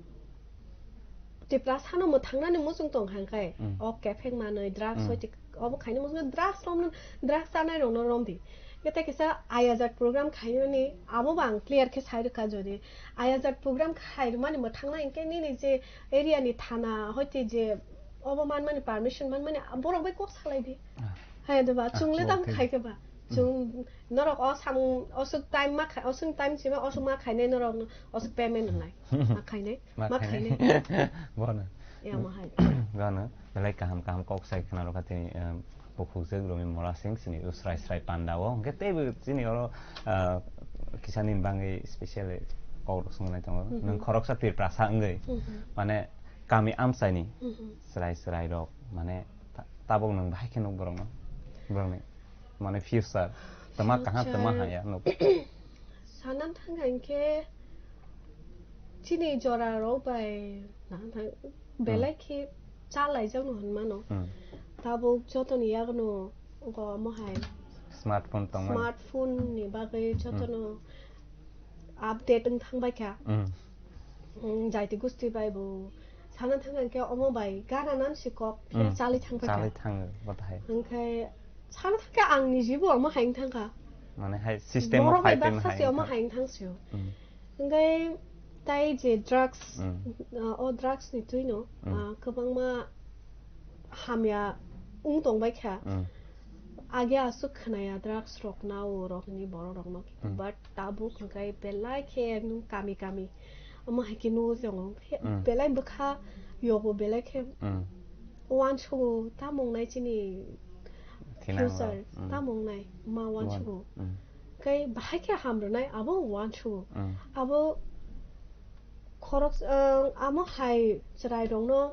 Tiprasano mwthangnani muchung tong kha hwnkhe, Mm. o kephek manwi, drugs Mm. hoi tik, obo khaini muchung drugs romno, drugs chanai rokno romdi. Kete kisa ayajat program khainani abo bo ang clear khe sai rwkha jodi ayajat program khairwmani mwthangna hwnkhe nini je area ni thana hoi te je obo manmani permission manmani borok bai kok salai di. Ah. Hai de ba, Ah, chwng le bo tam thik. Khai khe ba. Mm. Chwng norok o samung osuk time ma khai, osuk time sima osuk ma khainai norok no, osuk payment wngnai. Ma khainai, Ma ma khainai. Khainai. Bono. Ya ma hai. Bono, belai kaham kaham kok sai khna rokha tini, em, bukhuk jwk Romi Mora Singh chini o srai srai panda o. Hwnkhe teibo chini oro, ah, kisa nini bangwi special kok rok swngwi nai tongo. Mhm. Nwng khoroksa Tiprasa wngwi. Mhm. Mane kami amchaini Mhm. chwrai chwrai rok mane ta-, tabuk nwng bahai khe nuk borokno, borokni mane future tama kaham tama Future. Haya nuk. Sana thang hwnkhe chini jora rok bai na thang Hmm. belai khe cha laijak no hwn mano. Hmm. Tabuk jotoni yago no go mo hai Smartphone tongmani. Smartphone ni bagwi jotono Hmm. update wng thang bai kha. Hmm. Mm, jaiti gusti bai bo sana thang khe omo bai gana nan si kok Hmm. chali thang bai kha. Chali thango, bo thai. Hwnkhe sana thang khe ang ni jibo omo hai wng thang kha. Mane hai system o Borok bai phai twi baksa hai se wng omo thang. Hai wng thang sio. Hmm. Hwnkhe tai je drugs, Mm. ah, o drugs ni twino, Mm. ah, kwbangma hamya wng tong bai kha. Mm. Age aswk khwnaya drugs rok nao rok ni borok rok no. Mm. But tabuk hwnkhe belai khe ekdom kami kami. Omo hai khe nugo se wngo. He Mm. belai bwkha yogo belai khe Mm. uansugo tamo wngnai chini Thinango. Future Mm. tamo wngnai ma Wan-, uansugo. Mm. Khe bahai khe ham rwnai abo uansugo. Mm. Abo khorok, ah, amo hai chwrai rokno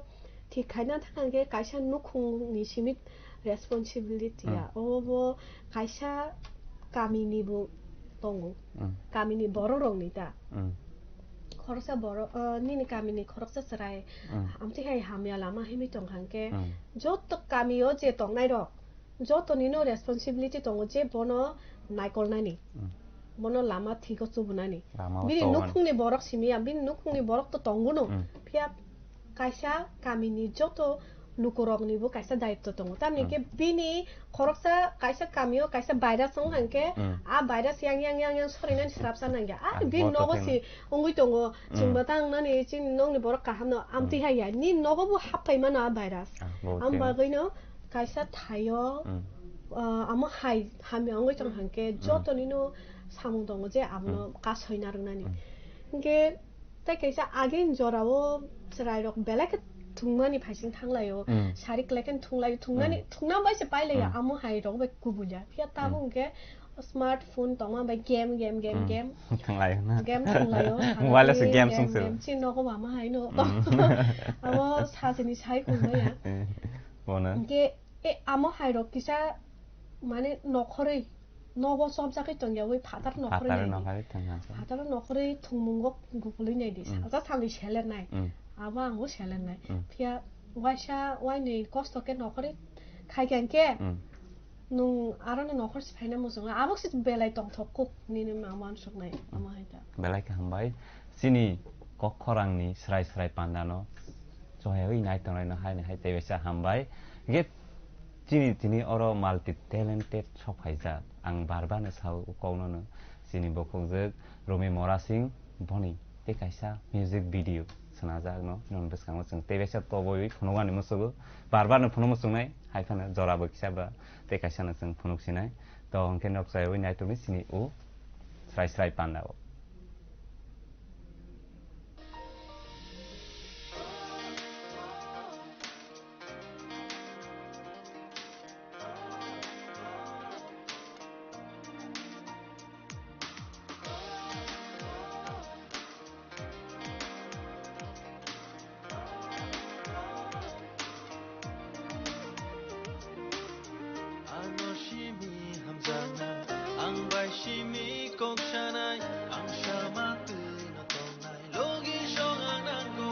thik khaina thang khe kaisa nukhung ni simi responsibility ya. Mm. Obo bo kaisa kami ni bo tongo. Mm. Kami ni borok rok ni ta. Mm. Khoroksa borok, ah, nini kamini khoroksa chwrai, hmm, amtwi hai hamya lama himwi tongkha hwnkhe, hmm, joto kamio je tongnairok, joto nino responsibility tongo je bono naikolnani, hmm, bono lama thigo chubunani. Lama o bini tongmani. Nukhungni borok simi ya, bini nukhungni borok to tongo no. Hmm. Phiya kaisa kamini joto lukuroknibo kaisa daitto tongo. Tamni hmm, hwnkhe bini khoroksa kaisa kamio kaisa virus wng kha hwnkhe, hmm, a virus yang, yang, yang, yang sorinani srapsa nangya. A ah, bini nogo si wngwi tongo, hmm, chwng bata wngnani chini nokni borok kaham no amtwi hmm, hai ya. Ni nogo bo hap phai mano a virus. Ah, bo am bagwi no kaisa thaio, hmm, ah, amo hai hamya wngwi tong kha hwnkhe hmm, joto nino samung tongo je abono hmm, kasoi narwknani. Hmm. Hwnkhe tei kaisa agini jorao chwrairok belai khe thwngmani phaising thanglaio. Hmm. Sari kwlai khe thwnglaio, thwngmani, hmm, thwngna bai se pailaio, hmm, amo hai rok bai kubul ya. Phiya tabuk hmm, hwnkhe smartphone tongma bai game, game, game, hmm, game. Thwnglaio na? Game thwnglaio. Mobile o se game game, songse. Game. Chini nogo mama hai no. Hmm. Abo sajini sai kulmaya. Eh, bono. Hwnkhe e amo hai rok kisa mane nokhorwi nogo chopjagwi tongya wi phatar nokhorwi phatar nai di. Nokhorwi tongya. Phatar nokhorwi thwngmungo gupulwi nai di. Mm. Salsa salni selernai. Mm. Abo ang bo selernai. Mm. Phiya waisa wainwi kosto khe nokhorwi khaikha hwnkhe mm, nwng aroni nokhor se phaina muchungo. Abo se belai tongthok kuk nini ma wansuknai. Mm. Amo hai ta. Belai khe hambai. Chini kok khorangni srai srai pandano choyawi nai tongnaino haini hai tei waisa hambai. Hwnkhe chini tini oro multi talented sok phaijak. Ang bar bar no sao o kokno no. Chini bokhokjwk Romi Mora Singh boni tei kaisa music video swnajak no. Nini bwskango chwng tei waisa tobwi phunukmani musugo. Bar bar no phunuk muchungnai hai phano jora bo kisa ba tei kaisa no chwng phunuk sinai. To hwnkhe nok chayawi nai tongni chini o srai srai pandao. Ano simi hamjaknai, ang bai simi kok sanai, ang sama twi no tongnai, logi song ang nango.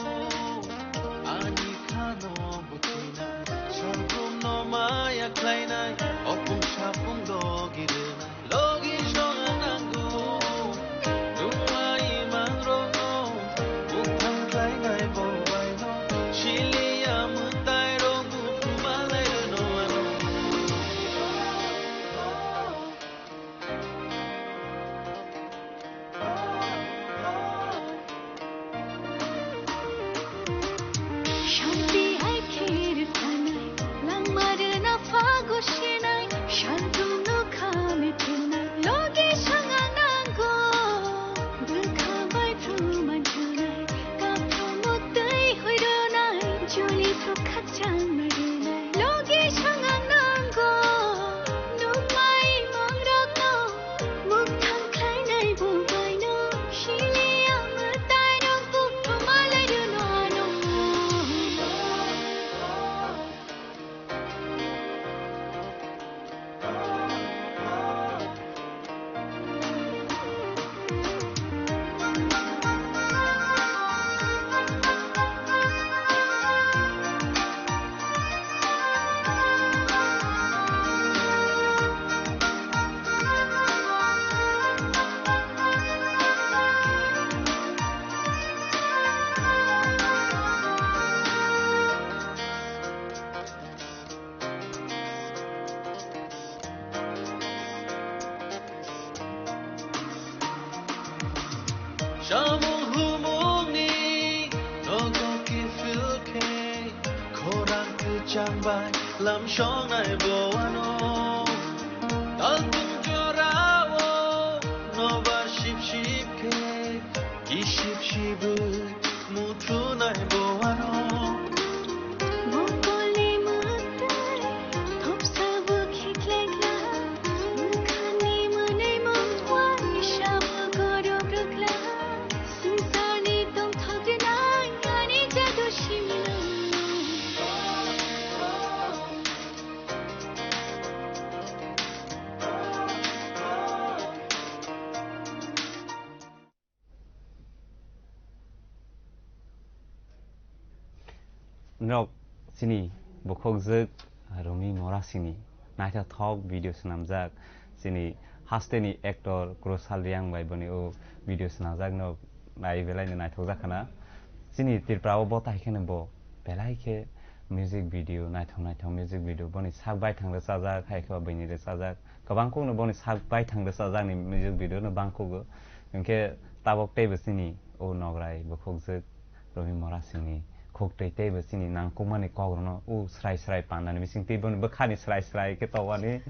Ani khano buchinai, salbrum no maya khlainai, opung sapung logi rwnai. Logi song ang nango, nungmai mangrokno, buphang khlainai bo baino, siliya mwtairok buphuma lai rwno ano. Shanti hai khe rwkhanai, langma rwna phago sinai, shantu no khami phinai, logi song ang nango. Bwkha bai phru manchunai, kaphrumo twi hoi rwnai, joli phru khakchang rwnai, logi song ang nango. Nungmai mangrokno, Muktang khlainai bo baino, siliya mwtairok buphuma lai rwno ano. Samung humungni nogo kiphil khe, khorang kwchang bai lam songnai bo ano. Taltung jorao nobar sip sip khe, kisip sibwi muthunai bo ano. Mokoli mwtai, thopsa bo khiklai kla, mwkhani mwnwi mungwai sabo gorok rwkla, swngcharni tongthok rwnai ani jadu simino. Norok chini bukhukjwk Rumi Morasingni naithothok video swnamjak, chini hasteni actor Krusal Riang bai boni o video swnamjak norok nai belaino naithokjak khana. Chini Tripura o bo tai kheno bo belai khe music video, naithok naithok music video, boni sak baithang rwchajak, hai khe ba buini rwchajak, kwbang kokno boni sak baithang rwchajakni music video no bangkhugo. Hinkhe tabok teibo chini o nograi bukhukjwk Rumi Morasingni khuk twi teibo chini nangkukmani kokrokno o srai srai pandani bising twi boni bwkhani srai srai khe tongmani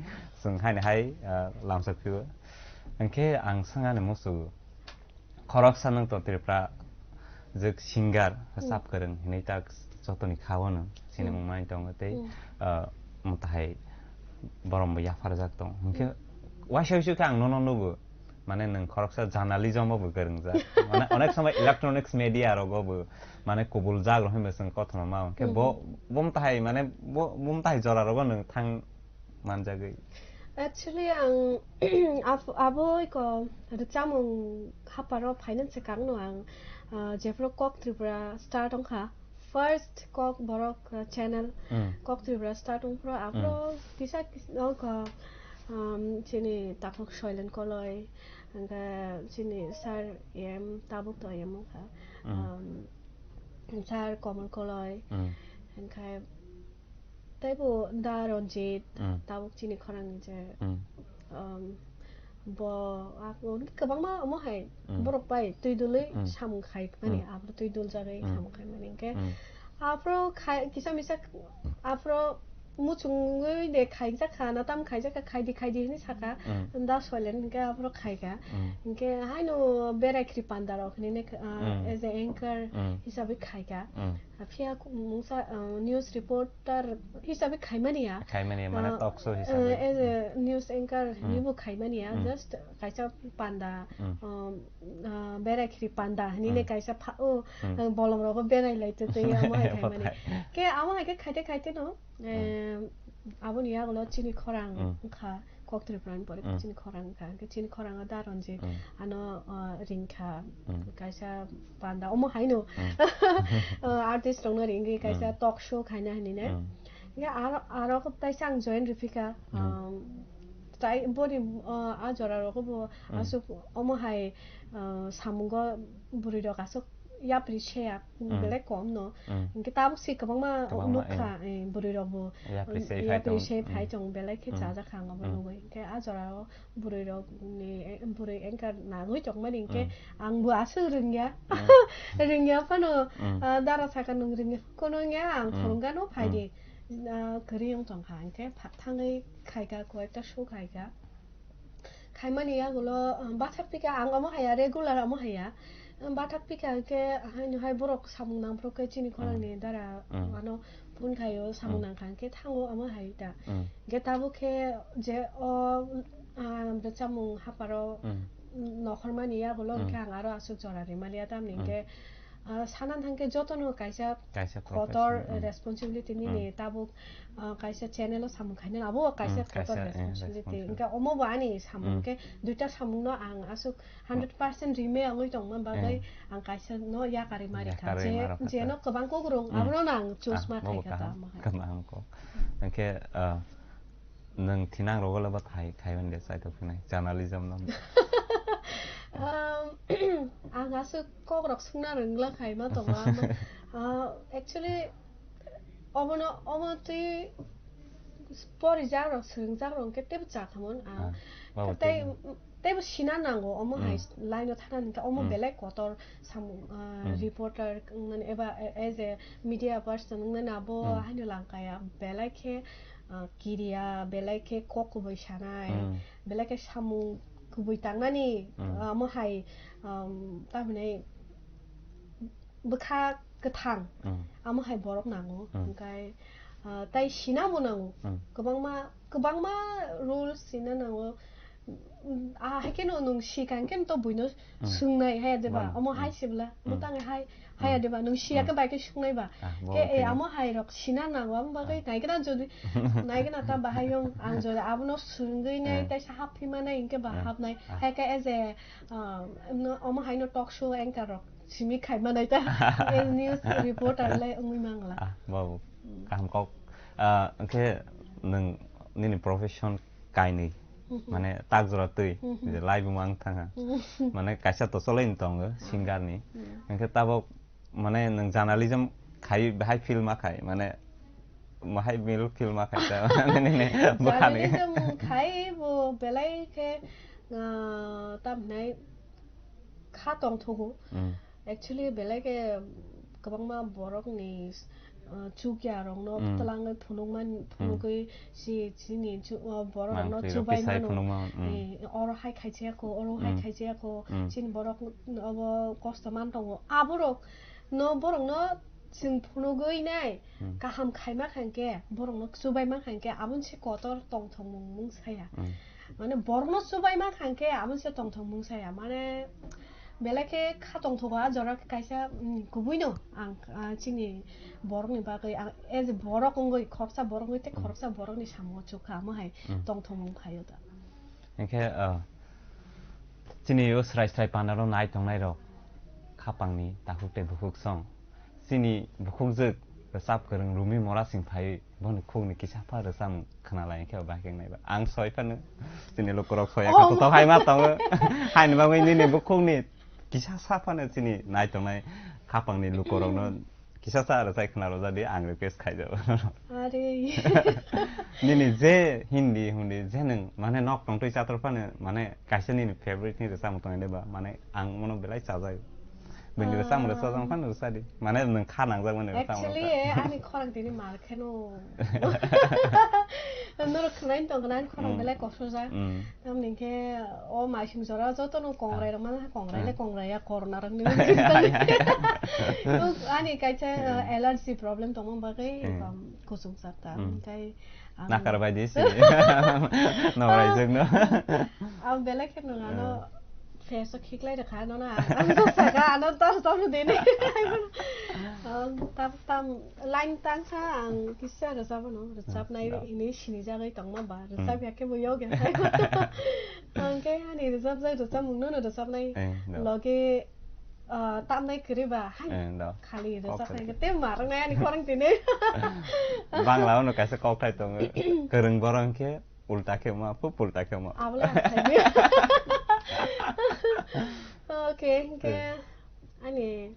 chwng haino hai, ah, lamsok phio. Hinkhe ang swngani muchungo, khoroksa nwng to Tripura jwk singer, hmm, rwchap kwrwng hinwi tak jotoni kha-o nwng sinimung, hmm, mai tongo tei, hmm, ah, mwtahai borombo yapharjak tongo. Hinkhe, hmm, waisa waisa khe ang nono nugo, mane nwng khoroksa journalism-o bo kwrwngjak. Mane onek somoi electronics media rogo bo mane kubul jak rok hinwi chwng kothoma mao. Hinkhe bo, hmm, bo mwtahai mane bo, bo mwtahai jora rogo nwng thang manjagwi? Actually, ang abo, abo iko rwchapmung haparo phainani swkangno ang, ah, jephru Kok Tripura start wngkha, first Kok borok, ah, channel, hmm, Kok Tripura start wngphru, hmm, aphro kisa kis-, wngkha, um, chini takhuk Soilen Koloi, hwnkhe chini sir M, tabuk to M wngkha, hmm, um, sir Komol Koloi, hmm, hwnkhe teibo da Ranjit, mm, tabuk chini khorang ni je, mm, um, bo, a, kwbangma omo hai, mm, borok bai twi dului, mm, samung khai mani, mm, aphuru twi dul jagwi, mm, samung khai mani. Hinkhe, mm, aphuru khai, kisa misa aphuru muchungwi de khaijak kha, na tam khaijak kha, khaidi, khaidi hinwi sakha, mm, da Soilen hinkhe aphuru khaikha. Mm. Hinkhe haino berai khri panda rok hinwi ne, ah, mm, as a anchor, mm, hisabai khaikha. Mm. Phiya ku-, mungsa, uh, news reporter hisabe khaimani ya. Khaimani ya, mane, uh, talk show hisabe. Uh, as a news anchor, hmm, hinwi bo khaimani ya. Hmm. Just kaisa panda, hmm, um, uh, berai khiri panda hinwi ne, hmm, kaisa pha-, o, hmm, uh, bolong rogo berai lai twi twi amo hai khaimani. Bothai. Ke amo hai khe khaite khaite no, hmm, em, aboni yagulo chini khorang, hmm, wngkha. Kok Tripura ni pore, mm, chini khorang wngkha. Hwnkhe chini khorang o da Ranjit, mm, ano, uh, ringkha. Mm. Kaisa panda omo haino. Mm. Uh, artist rokno ringwi kaisa, mm, talk show khaina hinwi ne. Mm. Hwnkhe aro, aro khe taisa ang join rwphikha. Mm. Um, tai boni, uh, a jora rogo bo, mm, aswk omo hai, uh, samungo bwrwi rok aswk yapri seya, mm, belai kom no. Mm. Hwnkhe tabuk se kwbangma, kwbangma, nukha, eh, eh, bwrwi rok bo, yapri se, mm, phai yapri tong, se phai, mm, tong, belai khe, mm, chajak kha ang obo, mm, nugwi. Hwnkhe a jora o bwrwi rok ni, eh, bwrwi anchor nangwi tongmani hwnkhe, mm, ang bo aswk rwngya. Mm. Rwngya phano, mm, ah, dara saka nwng rwngya. Kono wngya ang, mm, phwrwngya no phai, mm, di. Ah, kwrwi wng tongkha hwnkhe pha-, thangwi khaikha, koyekta show khaikha. Khaimani yagulo, um, bathak pika ang omo haya, regular omo haya. Um, bathak pika khe haino hai borok samung nangphru khe chini khorang ni dara, mm, ano phone khaio, samung, mm, nangkha khe thango omo hai ta. Mm. Khe tabuk khe je o, ah, bwchamung haparo, mm, nokhormani yagulo, mm, khe ang aro aswk jora rimaliya tamni, mm, khe, ah, sana thangkhe jotono kaisa, kaisa kotor profession, mm, responsibility nini, mm, tabuk, ah, kaisa channel o samung khainani abo kaisa, mm, kotor, kaisa, eh, responsibility. Responsibility. Hwnkhe omo bo ani samung, mm, khe duita samung no ang aswk hundred percent rime wngwi tongma bagwi, eh, ang kaisa no yakarwi ma rikha. Yakarwi je, ma rikha. Jeno kwbang kok rwng, mm, abono no ang choose, ah, ma bo khai kha kaham, tamo hai. Kaham kok. Hwnkhe, ah, nwng thinang rogo le bo khai, khai mani de chai tok phinai, journalism no. Um, ang aswk kok rok swngna rwngla khai ma tongo, amo, ah, actually, obono, omo twi porijak rok, swrwngjak rok hwnkhe teibo cha khamon ang. Ah, tei, teibo sina nango, omo hai, hmm, line o thana hwnkhe omo, hmm, belai kotor samung, ah, hmm, reporter wngnani eba, eh, as a media person wngnani abo, hmm, haino langkaya, belai khe, ah, kiriya, belai khe kok kubui sanai, hmm, belai khe samung kubui tangnani, hmm, ah, omo hai, um, tamhinai bwkha kwthang, mm, amo hai borok nango, mm, hwnkhe, ah, tai sina bo nango, mm, kwbangma, kwbangma rules sina nango. Mm, ah, hai kheno nwng sikang khe to buino, mm, swngnai haya deba, mano, omo hai, mm, sibla, mm, bwtang hai, haya, mm, deba, nwng siya khe, mm, bai khe swngnai ba. Ah, bo khe, eh, omo hai rok sina nango, amo bagwi, ah, naikhe na jodi, naikhe na ta bahai yong, ang jodi abono swngwi nai, eh, taisa hap phima nai, hinkhe ba, eh, hapnai, ah, hai khe as a, ah, no, omo hai no talk show anchor rok. simi khaima nai ta. News reporter le wngwi mangla. Ah, babu, kaham kok. Ah, hwnkhe nwng nini profession kainwi, mane tak jora twi, je live-o ang thangha. Mane kaisa to cholaini tongo, singer ni. Hwnkhe tabok, mane nwng journalism khai, bahai feel ma khai, mane bahai mil feel ma khai ta, mane nini bwkhani. Journalism khai bo belai khe, ah, tam hinai kha tongthogo. Mm. Actually, belai khe kwbangma borokni, uh, chukya rokno twlangwi phunukman, phunukwi si chini chu-, uh, borok rokno chubai mano. Eh, oro hai khaijaya kho, oro hai khaijaya kho, chini borok obo kosto man tongo. Aborok no, borokno chwng phunugwi nai, kaham khaima khankhe, borokno chubaima khankhe, aboni se kotor tongthokmung mung saya. Mane borokno chubaima khankhe, aboni se tongthokmung saya. Mane belai khe kha tongthogo, a jora kaisa, mm, kubuino ang, ah, chini borokni bagwi, ang as a borok wngwi, khoroksa borok wngwi tei khoroksa borokni samungo chukha, amo hai tongthokmung phaio da. Hinkhe, ah, chini o srai srai panaro nai tongnai rok, khapangni takhuk tei bukhuk song. Chini bukhukjwk rwchap kwrwng Rumi Mora sing phaiwi bono khukni kisa pha rwchapmung khwnalai khe ba khe naiba. Ang soi phano chini lukurok soya kha to hai ma tongo. Haini bagwi nini bukhukni kisa sa phano chini nai tongnai khapangni lukurokno kisa sa rwchai khna rwjadi, ang request khaijao. Are. Nini je Hindi hundi je nwng mane nok tongtwi chator phano mane kaisa nini favorite ni rwchapmung tongo de ba mane ang mono belai chajak. Bini rwchapmung rwchajak phano rwchadi. Mane nwng kha nangjak mani rwchapmung. Actually, ani khorang tini mar kheno. Norok khnain tong khnain khorang belai kosojak. Mm. Tamni khe o maising jora joto no kongrai rok mana kongrai le kongrai ya corona rok ni. Ani kaisa, uh, allergy problem tongma bagwi, um, kusung sakta. Tei ang nakar bai di si. Nokrai jwk no. Ang belai khe nung ano face o khiklai rwkha ano na. Ang to saka ano tar tar dini. Ang tam tam line tang sa ang kisa rwchapano. Rwchapnai ini sinijagwi tongma ba. Rwchap ya khe bo yog ya. Ang khe ani rwchapjak rwchapmung no rwchapnai. Eh, no. Logi, ah, tamnai kwrwi ba hai. Eh, no. Khali rwchapnai khe te marwnai ani khorang tini. Bangla ono kaisa kokthai tongo. Kwrwng borok khe ulta khe ma, phu ulta khe ma. Abole ang khai. Okay, hinkhe ani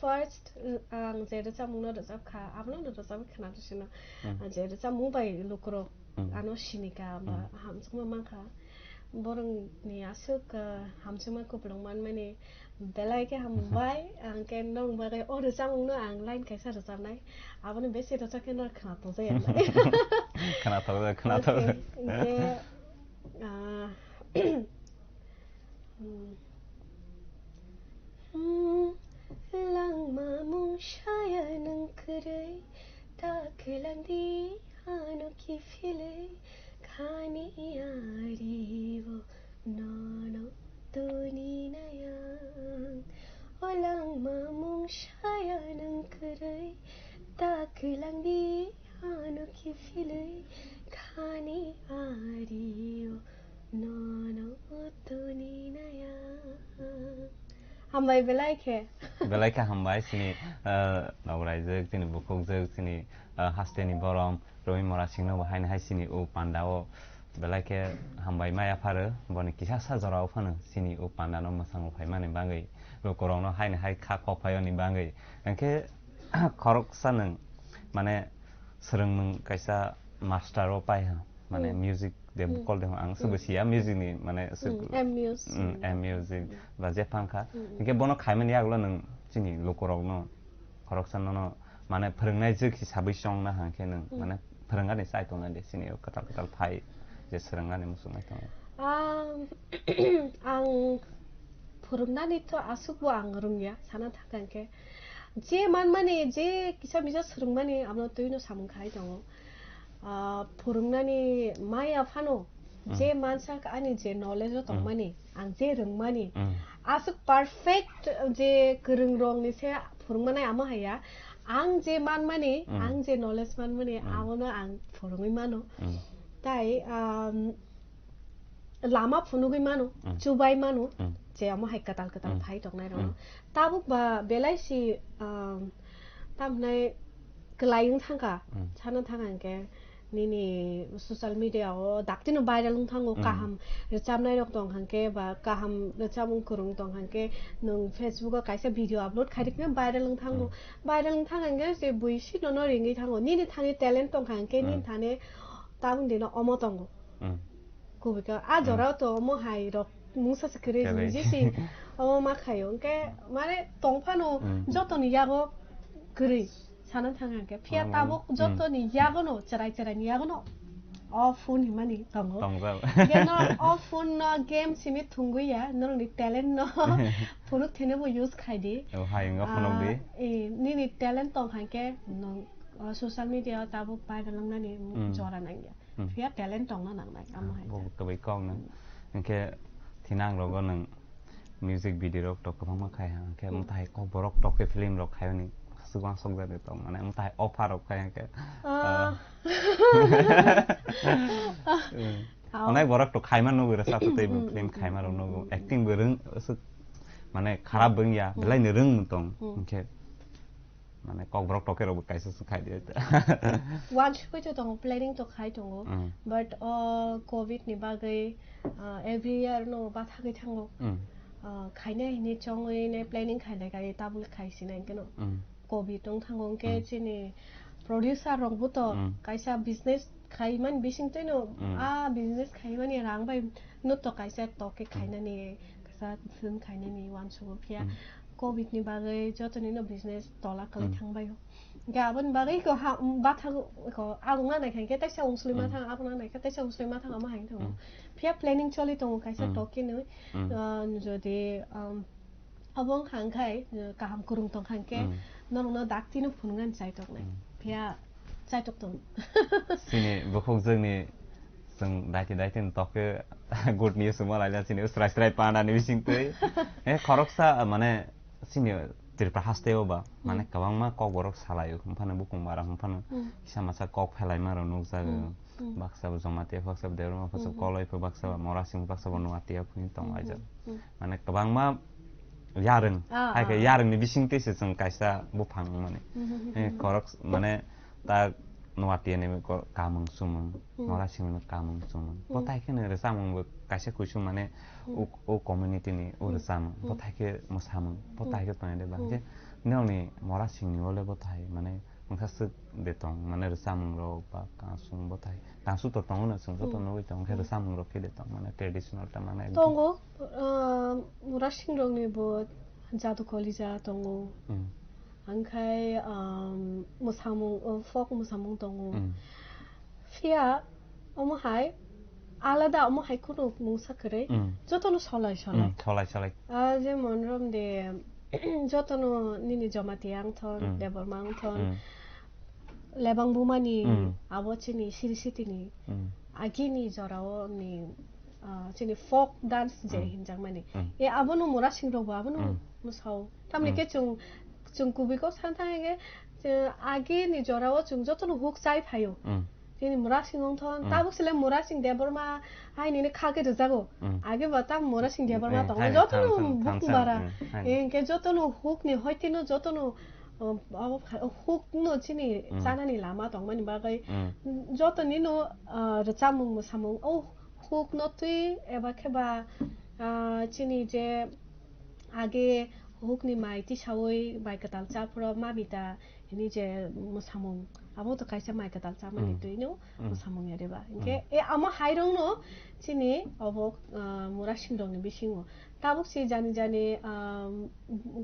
first, uh, ang je rwchapmung no rwchap kha, abono no rwchap khna rw sino. Ang je rwchapmung bai lukurok ano sinika ba hamjakma mankha. Borokni aswk, uh, hamjakma kupulung manmani belai khe hambai, ang khe nong bagwi o rwchapmung no ang line kaisa rwchapnai. Abono besi rwchap khe no khna tongjakya. Khna tongjakya, khna tongjakya. Okay, hinkhe, ah, Hmm. Hmm, langma mungsaya nang kwrwi, ta kwlangdi ano kiphilwi, khani ari o nono tuni nayang. O langma mungsaya nang kwrwi, ta kwlangdi ano kiphilwi, khani ari o Nono tuni naya. Hambai belai khe. Belai khe hambai chini, ah, nograijwk, chini bukhukjwk, chini, ah, hasteni borom, Romi Mora singno bo haino hai chini o panda o belai khe hambai maya pharo, boni kisa sa jora o phano chini o panda no mwsang o phaimani bagwi lukurokno haino hai kha kok phaiyoni bagwi. Hinkhe khoroksa nwng mane swrwngmung kaisa master o pai ha. Mane music de bokol de ang swbo siya music ni mane M music. M music ba je phang kha. Hinkhe bono khaimani yagulo nwng chini lukurokno khoroksa nono mane phwrwngnai jwk hisabwi chong na hang khe nwng mane phwrwngani chai tong nai de chini o kwtal kwtal phai je swrwngani muchungnai tongo. Ang, ang phwrwngnani to aswkbo ang rwngya sana thangkha hinkhe je manmani je kisa misa swrwngmani abono twino samung khai tongo. Ah, phwrwngnani maya phano je mansa ani je knowledge o tongmani, ang je rwngmani, aswk perfect je kwrwng rokni se phwrwngmanai amo haya. Ang je manmani, ang je knowledge manmani, abono ang phwrwngwi mano. Tai, um, lama phunugwi mano, chubai mano, se omo hai kwtal kwtal Mm. phai tongnai rok. Mm. Tabuk ba belai si, um, tamhnai kwlai wng thangkha, Mm. sana thang hwnkhe nini social media o daktino viral wng thango, Mm. kaham rwchapnai rok tong hwnkhe ba kaham rwchapmung kwrwng tong hwnkhe nwng Facebook o kaisa video upload khai rikhe viral wng thango. Mm. Viral wng thang hwnkhe se bui sino no ringwi thango. Nini thani talent tong hwnkhe nini Mm. thani tabuk dino omo tongo. Mm. Kubui khe, a Mm. jorao to omo hai rok mungsa se kwrwi Kwrwi. jisi omo ma khaio. Hwnkhe mane tong phano Mm. jotoni yago kwrwi sana thang hwnkhe. Phiya Omo, tabuk mm. jotoni yagono, chwrai chwraini yagono o phone himani tongo. Tongjak. Hwnkhe no o phone no game simi thwngwi ya, norokni talent no phunuk thwinwi bo use khai di. O hai wngkha phunuk di. Ah, eh, nini talent tong hwnkhe nwng, ah, social media o tabuk viral wngnani Mm. jora nangya. Hmm. Phiya talent tongna nangnai, amo hai Bo khe. Kwbai kok nang. Hwnkhe thina ang rogo nang music video rok tok kwbangma khai ha. Hwnkhe Hmm. mwtai kok borok tok khe film rok khai ni swkang sok jani tong mane mwtai offer rok khai hwnkhe. Ah. Ah. Hmm. Ah. Onek borok tok khai ma nugo rasa to tei Hmm, film hmm, khai ma rok hmm, nugo hmm. Acting bo rwng aswk mane kharap bo wngya Hmm. belai ni rwng tong Hmm. hwnkhe. Mane kokborok tokhe rokbo kaisa se khai di. Wansugwi to tongo, planning to khai tongo. Mm. But o covid ni bagwi, ah, every year no bathagwi thango. Mm. Ah, khainai hinwi chongwi nai planning khainai khe tabuk khai sinai keno. Mm. Covid wng thango hwnkhe Mm. chini producer rokbo to Mm. kaisa business khaimani bising twino Mm. a business khaimani rang bai no to kaisa tokhe Mm. khainani, kaisa film khainani wansugo phiya. Mm. Covid ni bagwi jotoni no business tola kwlwi Mm. thangbai o. Hwnkhe aboni bagwi ko ha, um, bathang ko arung na naikha hwnkhe taisa ungsulima Mm. thang, arung na naikha taisa ungsulima thang, omo hai thang. Mm. Phiya planning choli tongo kaisa Mm. tokhe nwi, Mm. ah, jodi, um, obo wngkha hwnkhe, uh, kaham kwrwng tongkha hwnkhe Mm. norokno daktino phunuknani chaitok nai. Mm. Phiya chaitok tong. Chini bukhukjwkni Chwng daiti daiti ni tokhe good news wngma laila chini srai srai panda ni bising twi. Eh, khoroksa, mane, chini Tripura haste o ba, mane, Hmm. kwbangma kokborok salai o, hwnphano bukung bara, hwnphano Hmm. kisa masa kok phelaima rok nukjago. Hmm. Hmm. Baksa bo Jamatia, baksa bo Debbarma, baksa bo Hmm. Koloi, baksa bo Morasing, baksa bo Noatia phunwi tong Hmm. laijak. Hmm. Mane, kwbangma yarwng, Ah, hai khe ah. yarwng ni bising twi se chwng kaisa buphang mani. Hmm, hmm, hmm, Eh, hmm. Khorok, mane, ta Noatia ni ko-, kamung sumung, Hmm. Morasing ni kamung sumung. Hmm. Bothai khe ni rwchapmung bo kaisa kuisung mane Hmm. o, o community ni o Hmm. rwchapmung. Hmm. Bothai khe mwsamung, Hmm. bothai khe tongnai de ba. Hmm. Hwnkhe nokni Morasing ni ole bothai mane mungsa swk de tong mane rwchapmung rok ba kansung bothai. Kansung to tongo no chwng joto Hmm. nugwi tong khe Hmm. rwchapmung rok khe de tong mane traditional ta mane ekdom. Tongo, ah, Morasing rok ni bo jadu kolija tongo. Hmm. Hwnkhe, um, mwsamung, uh, folk mwsamung tongo. Mm. Phiya omo hai alada omo hai kheno mungsa kwrwi. Mm. Jotono solai solai. Mm, solai solai. Ah, jemon romde, jotono nini Jamatia wngthon, Mm. Debbarma wngthon, Mm. Lebang Bumani, Mm. abo chini Siri Sitini. Mm. Agini jorao ni, ah, chini folk dance je Mm. hinjakmani. Mm. E abono Morasing rokbo abono Mm. mwsao. Tamni Mm. khe chwng, chwng kubui kok san thang hwnkhe, je agini jorao chwng jotono huk chai phaio. Mm. Chini Morasing wngthon, Mm. tabuk sele Morasing Debbarma hai nini kha khe rwjago. Mm. Age ba tam Morasing Debbarma Eh, tongo, hai, jotono thamsa, bukung thamsa, bara. Mm, hai. Eh, hwnkhe jotono hukni hoitino jotono, um, abo pha-, hukno chini Mm. chanani lama tongmani bagwi Mm. jotonino, ah, rwchapmung mwsamung o huk no twi eba khe ba, ah, chini je age huk ni mai tisaui mai kwtal cha phuru mamita hini je mwsamung, abo to kaisa mai kwtal cha mani Mm. twi no Mm. mwsamung ya de ba. Hingke Mm. e amo hai rong no chini obo, ah, Murasing rok ni bisingo. Tabuk si jani jani, um,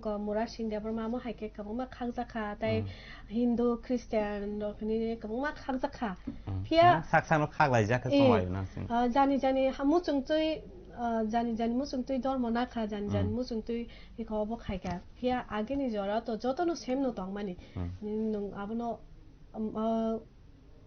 go Murasing Debbarma amo hai khe kwbangma khakjakha, tei Mm. Hindu, Christian rok hinwi kwbangma khakjakha. Mm. Phiya Sak sak no khaklaijak khe Eh, chonglaio na chwng. ah, jani jani ha muchungtwi, ah, jani jani muchungtwi dormo nakha, jani jani Mm. muchungtwi iko obo khaikha. Phiya agini jora to jotono same no tongmani. Mm. Nwng abono, um, ah,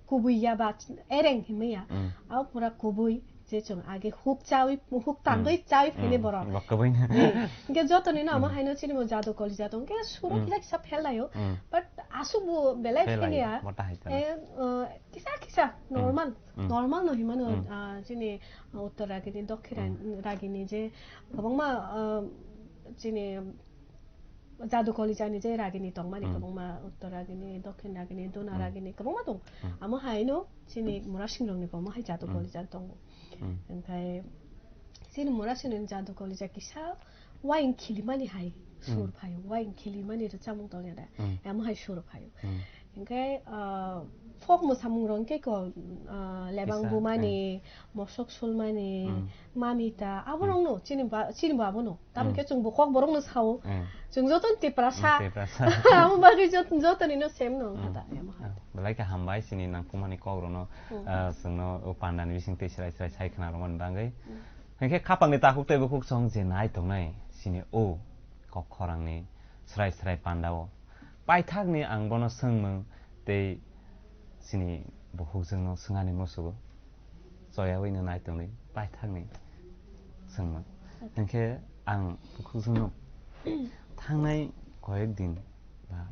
kubui ya ba ereng hinwi ya. Mm. Abo pura kubui. Je chwng age huk chawi, huk tangwi chawi phaini borok. Bokobwino. Eh, hwnkhe jotoni no amo haino chini bo jadu kolija tong khe suro kisa kisa phel laio. But aswk bo belai phel laio, phaiya. Mota hai tala. Eh, uh, kisa kisa normal. Normal no himano, ah, chini, ah, uttor ragini, dokhin ragini je kwbangma, ah, chini jadu kolijani je ragini tongmani kwbangma, uttor ragini, dokhin ragini, dona ragini kwbangma tong. Amo haino chini murasing rokni kwbangma hai jadu kolija tongo. Hwnkhe chini murasing rokni jadu kolija kisa waing khilimani hai sur phaio, waing khilimani rwchapmung tongya da, amo hai sur phaio. Hwnkhe, ah, folk mwsamung rok hwnkhe ko, ah, lebang bumani, mosok sulmani, mamita, aborokno chini ba, chini bo abono. Tamokhe chwng bo kok borokno sao. Chwng jotono Tiprasa. Tiprasa. Amo bagwi jot-, jotonino same no wngkha da, amo hai. Belai khe hambai chini nangkukmani kokrokno, ah, chwngno o pandani bisingtwi swrai swrai sai khna rwmani bagwi. Hwnkhe khapangni takhuk tei bukhuk song je nai tongnai chini o kok khorangni swrai swrai pandao. Paithakni ang bono swngmung tei chini bukhukjwkno swngani musugo. Choyawi no nai tongwi paithakni swngmung. Hwnkhe ang bukhukjwkno thangnai koyek din ba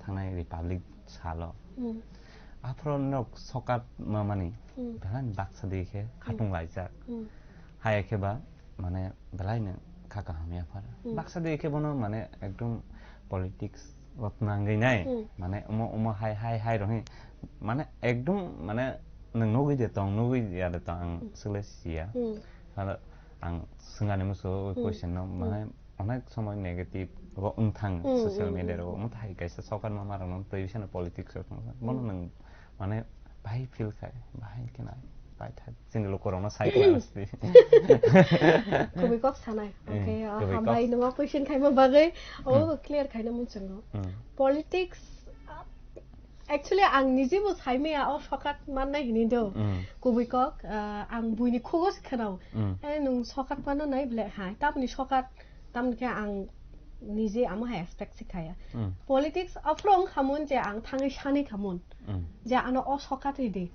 thangnai Republic salo aphuru nok sokat mamani belai baksa di khe khatung laijak. Haya khe ba mane belai no kha kaham yaphar. Baksa di khe bono mane ekdom politics o twnangwi nai. Mane omo, omo hai, hai, hai rohi. Mane ekdom mane nwng nugwi de tong, nugwi ya de tong ang swkle siya. Hala ang swngani musu o question no mane onek somoi negative ro wngthang social media ro. Omo thai kaisa sokar ma marang no twi bisano politics o tong. Bono nwng mane bahai feel khai, bahai khe nai, paithak. Chini lukurokno sai khlai masti. Kubui kok sanai. Oke, ah, kubui kok. Hambai nungwa question khaima bagwi, o clear khaina muchungo. Politics, ah, actually ang niji bo saimaya o sokat mannai hini do. Kubui kok, ah, ang buini khugo se khwnao. Eh, nung sokat mano nai ble, ha, tamni sokat Tamni khe ang nije amo hai expect se khaya. Politics aphuru wng khamon je ang thangwi sanwi khamon je ano o sokat ridi.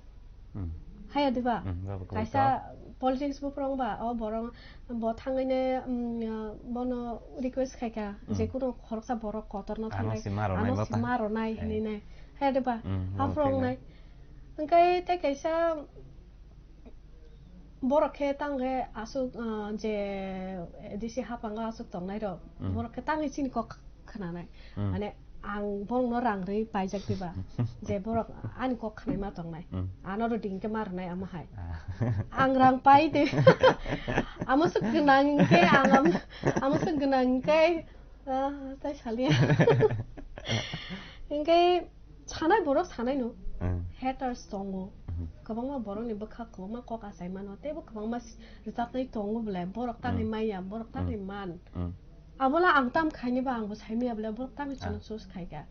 Haya diba? Kaisa politics buphuru wngba o borok bo thangwine, mm, bono request khaikha je kuno khoroksa borok kotorno thangwi ano si ma ronai hinwi nai. Haya diba? Aphuru wngnai. Hwnkhe tei kaisa Borok khe tang khe aswk, ah, je A D C haphango aswk tongnai rok, borok khe tang khe chini kok khwnanai. Mane ang borokno rang rwi paijak diba, je borok ani kok khwnai ma tongnai. Ano rwdi hinkhe ma rwnai amo hai. Ang rang pai de. Amo swk gwnang hinkhe ang am-, amo swk gwnang hinkhe, ah, tai saliya. Hinkhe Sanai borok sanai no. Haters tongo. Kwbangma borokni bwkha kwbangma kok achai mano. Teibo kwbangma s-, rwchapnai tongo belai. Borok tamni maya, borok tamni man. Abola ang tam khaini ba angbo saimaya belai borok tamni chwngno choose khaikha.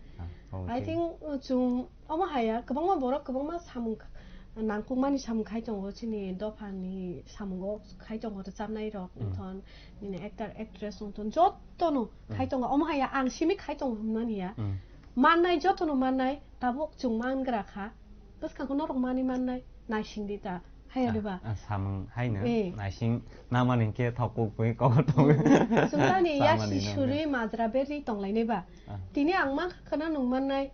I think, uh, chwng omo haya kwbangma borok kwbangma samung kh-, nangkukmani samung khai tongo. Chini dophani samungo khai tongo rwchapnai rok wngthon, nini actor actress wngthon jotono khai tongo. Omo haya ang simi khai tongo hwnmani ya. Mannai jotono mannai, tabuk chwng mangra kha. Bwskango norok manwi mannai, naising di ta. Haya diba? Ah, samung haino naising namani hinkhe thok kuk bui kobo tongo. Chwng tani yak si suri majra berwi tonglainai ba. Tini ang mankha khwna nung mannai.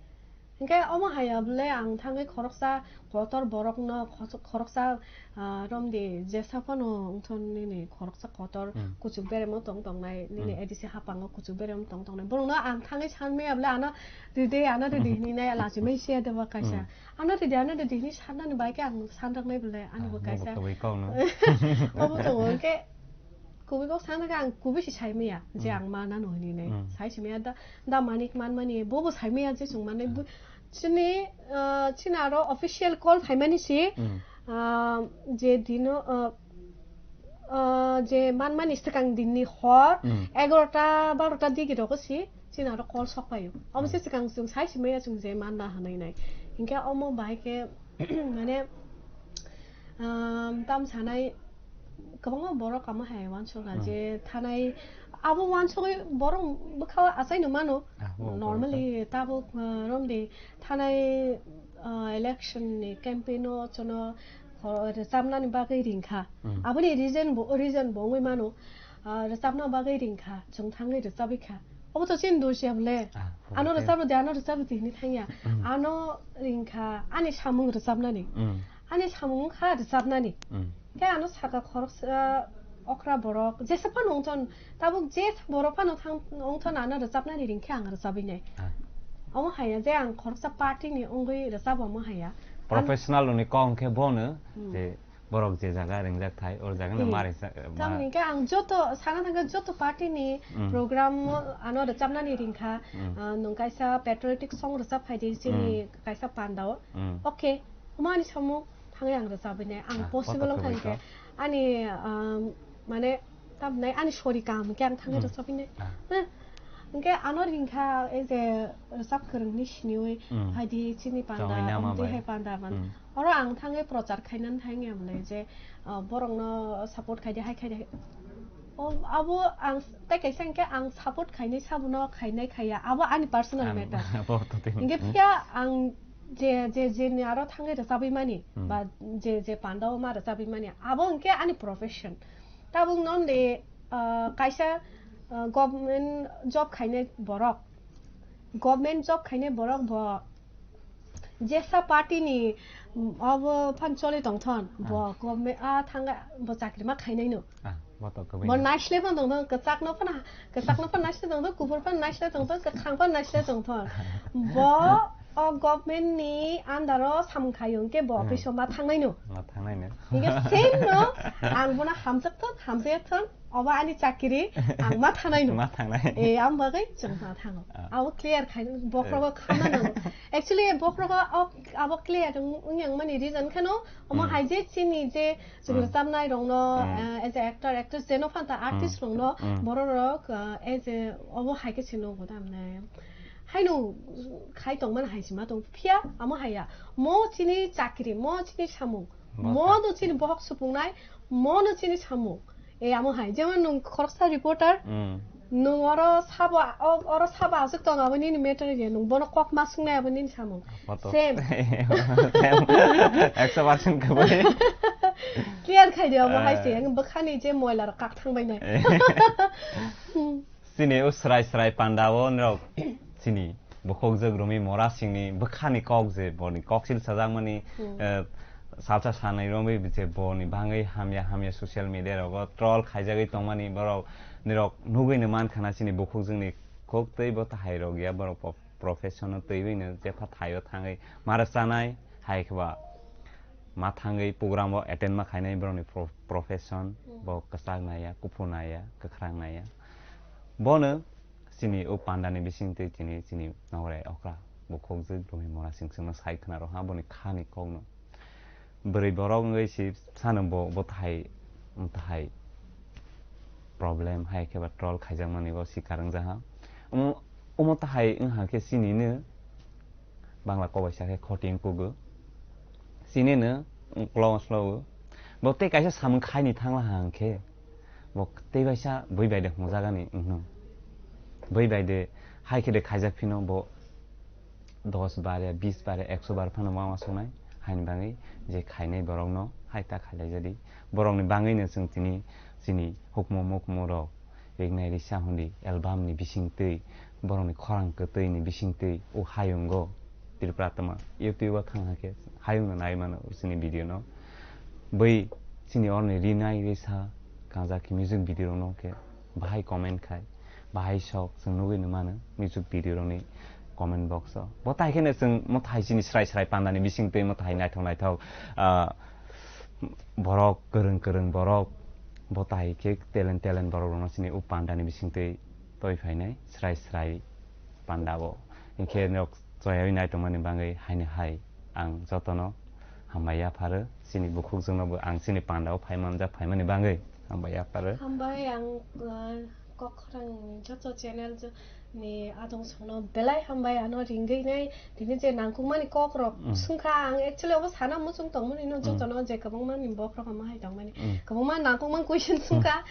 Hinkhe omo haya bwle ang thangwi khoroksa kotor borokno khos-, khoroksa Ah, romdi jesa phano wngthon nini khoroksa kotor kuchuk beremo tong tongnai, nini A D C haphango kuchuk beremo tong tongnai. Borokno ang thangwi sanmaya bwle ano ride, ano ride hinwi nai lachimai se deba kaisa. Ano ride, ano ride hinwi sanani bai khe ang sanraknai bwle ani bo kaisa. Obo tongo, hwnkhe kubui kok sanrakhe ang kubui se saimaya je ang ma nano hinwi nai. Sai simaya da, da manik manmani, bobo saimaya je chwng manai. Chini, ah, chini aro official call phaimani si, ah, je dino, ah, ah, je manmani swkang dinni hor, egarota, barota digi rogo si, chini aro call sok phaio. Omo se swkang chwng sai simaya chwng je manna hanai nai. Hinkhe omo bahai khe, mane, ah, tam sanai, kwbangma borok amo hai uansukha je thanai abo uansugwi borok bwkhao achaino mano. Normally tabuk, uh, romdi thanai, uh, election ni campaign o chono Rwchapnani bagwi ringkha. Hmm. Aboni reason bo, reason bo wngwi mano, ah, rwchapna bagwi ringkha, chwng thangwi rwchabikha. Obo to chini dosh ya bole. Ah, ano rwchapno de, ano rwchapno de hwnwi thangya. Hmm. Ano ringkha, ani samung rwchapnani. Hmm. Ani samung wngkha rwchapnani. Hmm. Khe ano saka khoroksa okra borok, jesa phano wngthon, tabuk jesa borok phano thang, wngthon ano rwchapnani ringkhe ang rwchabinai. Ah. Omo haya je ang khoroksa party ni wngwi rwchabo omo haya. Ang Professional ni kok hwnkhe bono Hmm. je borok je jaga ringjak thai, or jaga no Hmm. mari sa-, ma- Tamni khe ang joto, sana thangkha joto party ni Hmm. program ano rwchapnani ringkha, Hmm. ah, nwng kaisa patriotic song rwchap phaidi chini Hmm. kaisa pandao. Hmm. Okay, omo ani samung thangwi ang rwchabinai, ang Ah, possible kotor wngkha koboi hwnkhe to. Ani, um, mane, tamnai ani sori kaham hwnkhe ang thangwi Hmm. rwchabinai. Ah. Heh, hwnkhe ano ringkha, ei je rwchap kwrwngni siniwi Hmm. phaidi chini panda, Chawai nama omtwi bai. hai panda man. Hmm. Oro ang thangwi prochar khainani thangya bwlai je, uh, borokno support khaidi, hai khaidi, hai. O, abo ang s-, tei kaisa hwnkhe ang support khainai sabono khainai khaiya, abo ani personal Ang matter. Bo to tini. Hwnkhe phiya ang je, je, je ni aro thangwi rwchabwi mani, Hmm. ba je, je pandao ma rwchabwi mani, abo hwnkhe ani profession. Tabuk non de, ah, kaisa, ah, government job khainai borok, government job khainai borok bo jesa party ni, mm, obo phan choli tongthon, bo Ah. government a thanga bo chakri ma khainai no. Ah, bo to kwbui Bo no. Naisle phan tongthon, kwchak no phan, kwchak no phan naisle tongthon, kuphur phan naisle tongthon, kwkhang phan naisle tongthon. Bo o government ni under o samung khayo hwnkhe bo Hmm. office o ma thangnai no. Ma thangnai no. Hingke same no, ang bono hamjak thon, hamjak thon, obo ani chakiri, ang ma thanai no. Ma thangnai. Eh, ang bagwi chwng ma thango. Ah. Abo clear khai, bokhrogo Eh. Khama nango. Actually, bokhrogo ok, abo clear wng-, wng yang mani reason kheno, omo Hmm. hai je chini je chwng Hmm. rwchapnai rokno, Hmm. eh, as a actor, actress, jeno phanta artist Hmm. rokno, Hmm. borok rok, eh, as a, obo hai khe se nogo tamne. Haino khai tongmani hai se ma tong phiya, amo haiya. Mo chini chakiri, mo chini samung. Bo Mo ta- no chini bohok supungnai, mo no chini samung. E amo hai, jemon nwng khoroksa reporter, Mm. nwng oro sabo, o-, oro sabo aswk tong abo nini matter ya, nwng bono kok ma sungnai abo nini samung. Bo to- Same. Same. Ekso percent kwbui. Clear khai di abo hai se, Eh. ang bwkhani je moila rok kak thang bai nai. Eh. Hmm. Chini o srai srai panda o norok chini bukhukjwk Rumi Mora Singni bwkhani kok je boni koksil sajakmani, Hmm. eh, salsa sanai romwi je boni bangwi hamya hamya social media rogo troll khaijagwi tongmani borok nirok nugwi no mankha na chini bukhukjwkni kok tei bo tahai rok ya borok po-, profession o twiwi no jepha thaio thangwi mara chanai hai khe ba ma thangwi program o attend ma khainai borokni pro-, profession Hmm. bo kwchak naiya, kuphur naiya, kwkhrang naiya. Bono chini o pandani bisingtwi chini, chini nograi okra bukhukjwk Rumi Mora Sing chwngno sai khna rw ha boni khani kokno. Bwrwi borok wngwi si sano bo, bo tahai, um, tahai problem hai khe ba troll khaijakmani bo sikar wngjaha. Omo, omo tahai wngha khe chinino Bangla kobaisa khe khoti wngkugo. Chinino wngklo wngklo o. Bo tei kaisa samung khaini thangla ha hwnkhe bo tei baisa bui bai de hwngjagani wngno. Bui bai de hai khe de khaijak phino bo dos bar ya bis bar ya ekso bar phano ma uansuknai, haini bagwi je khainai borokno hai ta khailaijadi. Borokni bagwino chwng tini chini hukmu mukmu rok Rignai Risa Hundi album ni bisingtwi borokni khorang kwtwi ni bisingtwi o hayungo Tripura tama YouTube o thang hakhe hayungno nai mano chini video no. Bui chini oroni Rinai Risa kangjak khe music video rokno khe bahai comment khai. Bahai sok chwng nugwi no mano music video rokni comment box o. Bo tai kheno chwng mwtai chini srai srai pandani bisingtwi mwtai naithok naithok, ah, borok kwrwng kwrwng borok bo tai khe talent talent borok rokno chini o pandani bisingtwi toi phainai srai srai panda o. Hinkhe nok choyawi naitongmani bagwi haino hai ang jotono hambai yapharo chini bukhukjwkno bo ang chini panda o phai manjak phaimani bagwi hambai yapharo. Hambai ang, uh, Kokkhorang joto channel jo-, ni adong songno belai hambai ano ringwi nai tini je nangkukmani kok rok Mm. sungkha ang actually obo sana muchung tongmani no Mm. jotono je kwbangma ni bok rok omo hai tongmani Mm. kwbangma nangkukmani question sungkha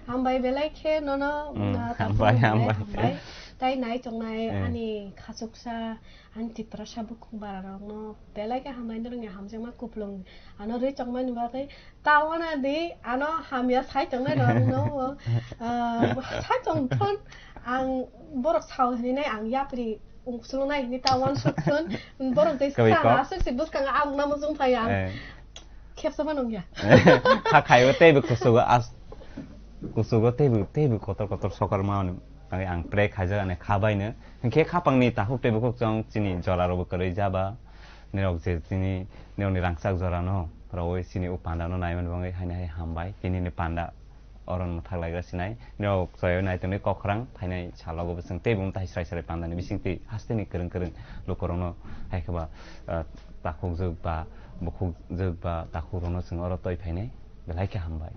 hambai belai khe nono Mm, uh, hambai, takhuk hambai. Hambai. Tai nai tongnai Eh. ani khachuksa, ani Tiprasa bukhuk bara rokno belai khe hambai no rwngya, hamjakma kuplung ano rwi tongmani bagwi. Tawana di ano hamya sai tongnai rokno, ah, sai tong thon ang borok sao hinwi nai ang yapri ungsulunai hinwi ta uansuk thun borok de Kabai sa kok. Aswk se bwskango ang namo jung phai ang. Eh. Khepsa phano wngya. Ha khaibo teibo kusugo as-, kusugo teibo, teibo kotor kotor sokar ma hwnwi ang pray khaijak ani khabaino. Hinkhe khapangni takhuk tei bukhuk chwng chini jora rokbo kwrwi jaba. Nirok je chini, nirokni rangchak jora no, rowoi chini o panda no naimani bagwi haino hai hambai. Tini ni panda oron mwthak laigra sinai. Nirok chwraio nai tongwi kokrang phainai salogo bo chwng teibo mwtai srai srai panda ni bising twi hasteni kwrwng kwrwng lukurokno hai kheba, ah, takhukjwk ba bukhukjwk ba takhukrokno chwng oro toi phainai belai khe hambai.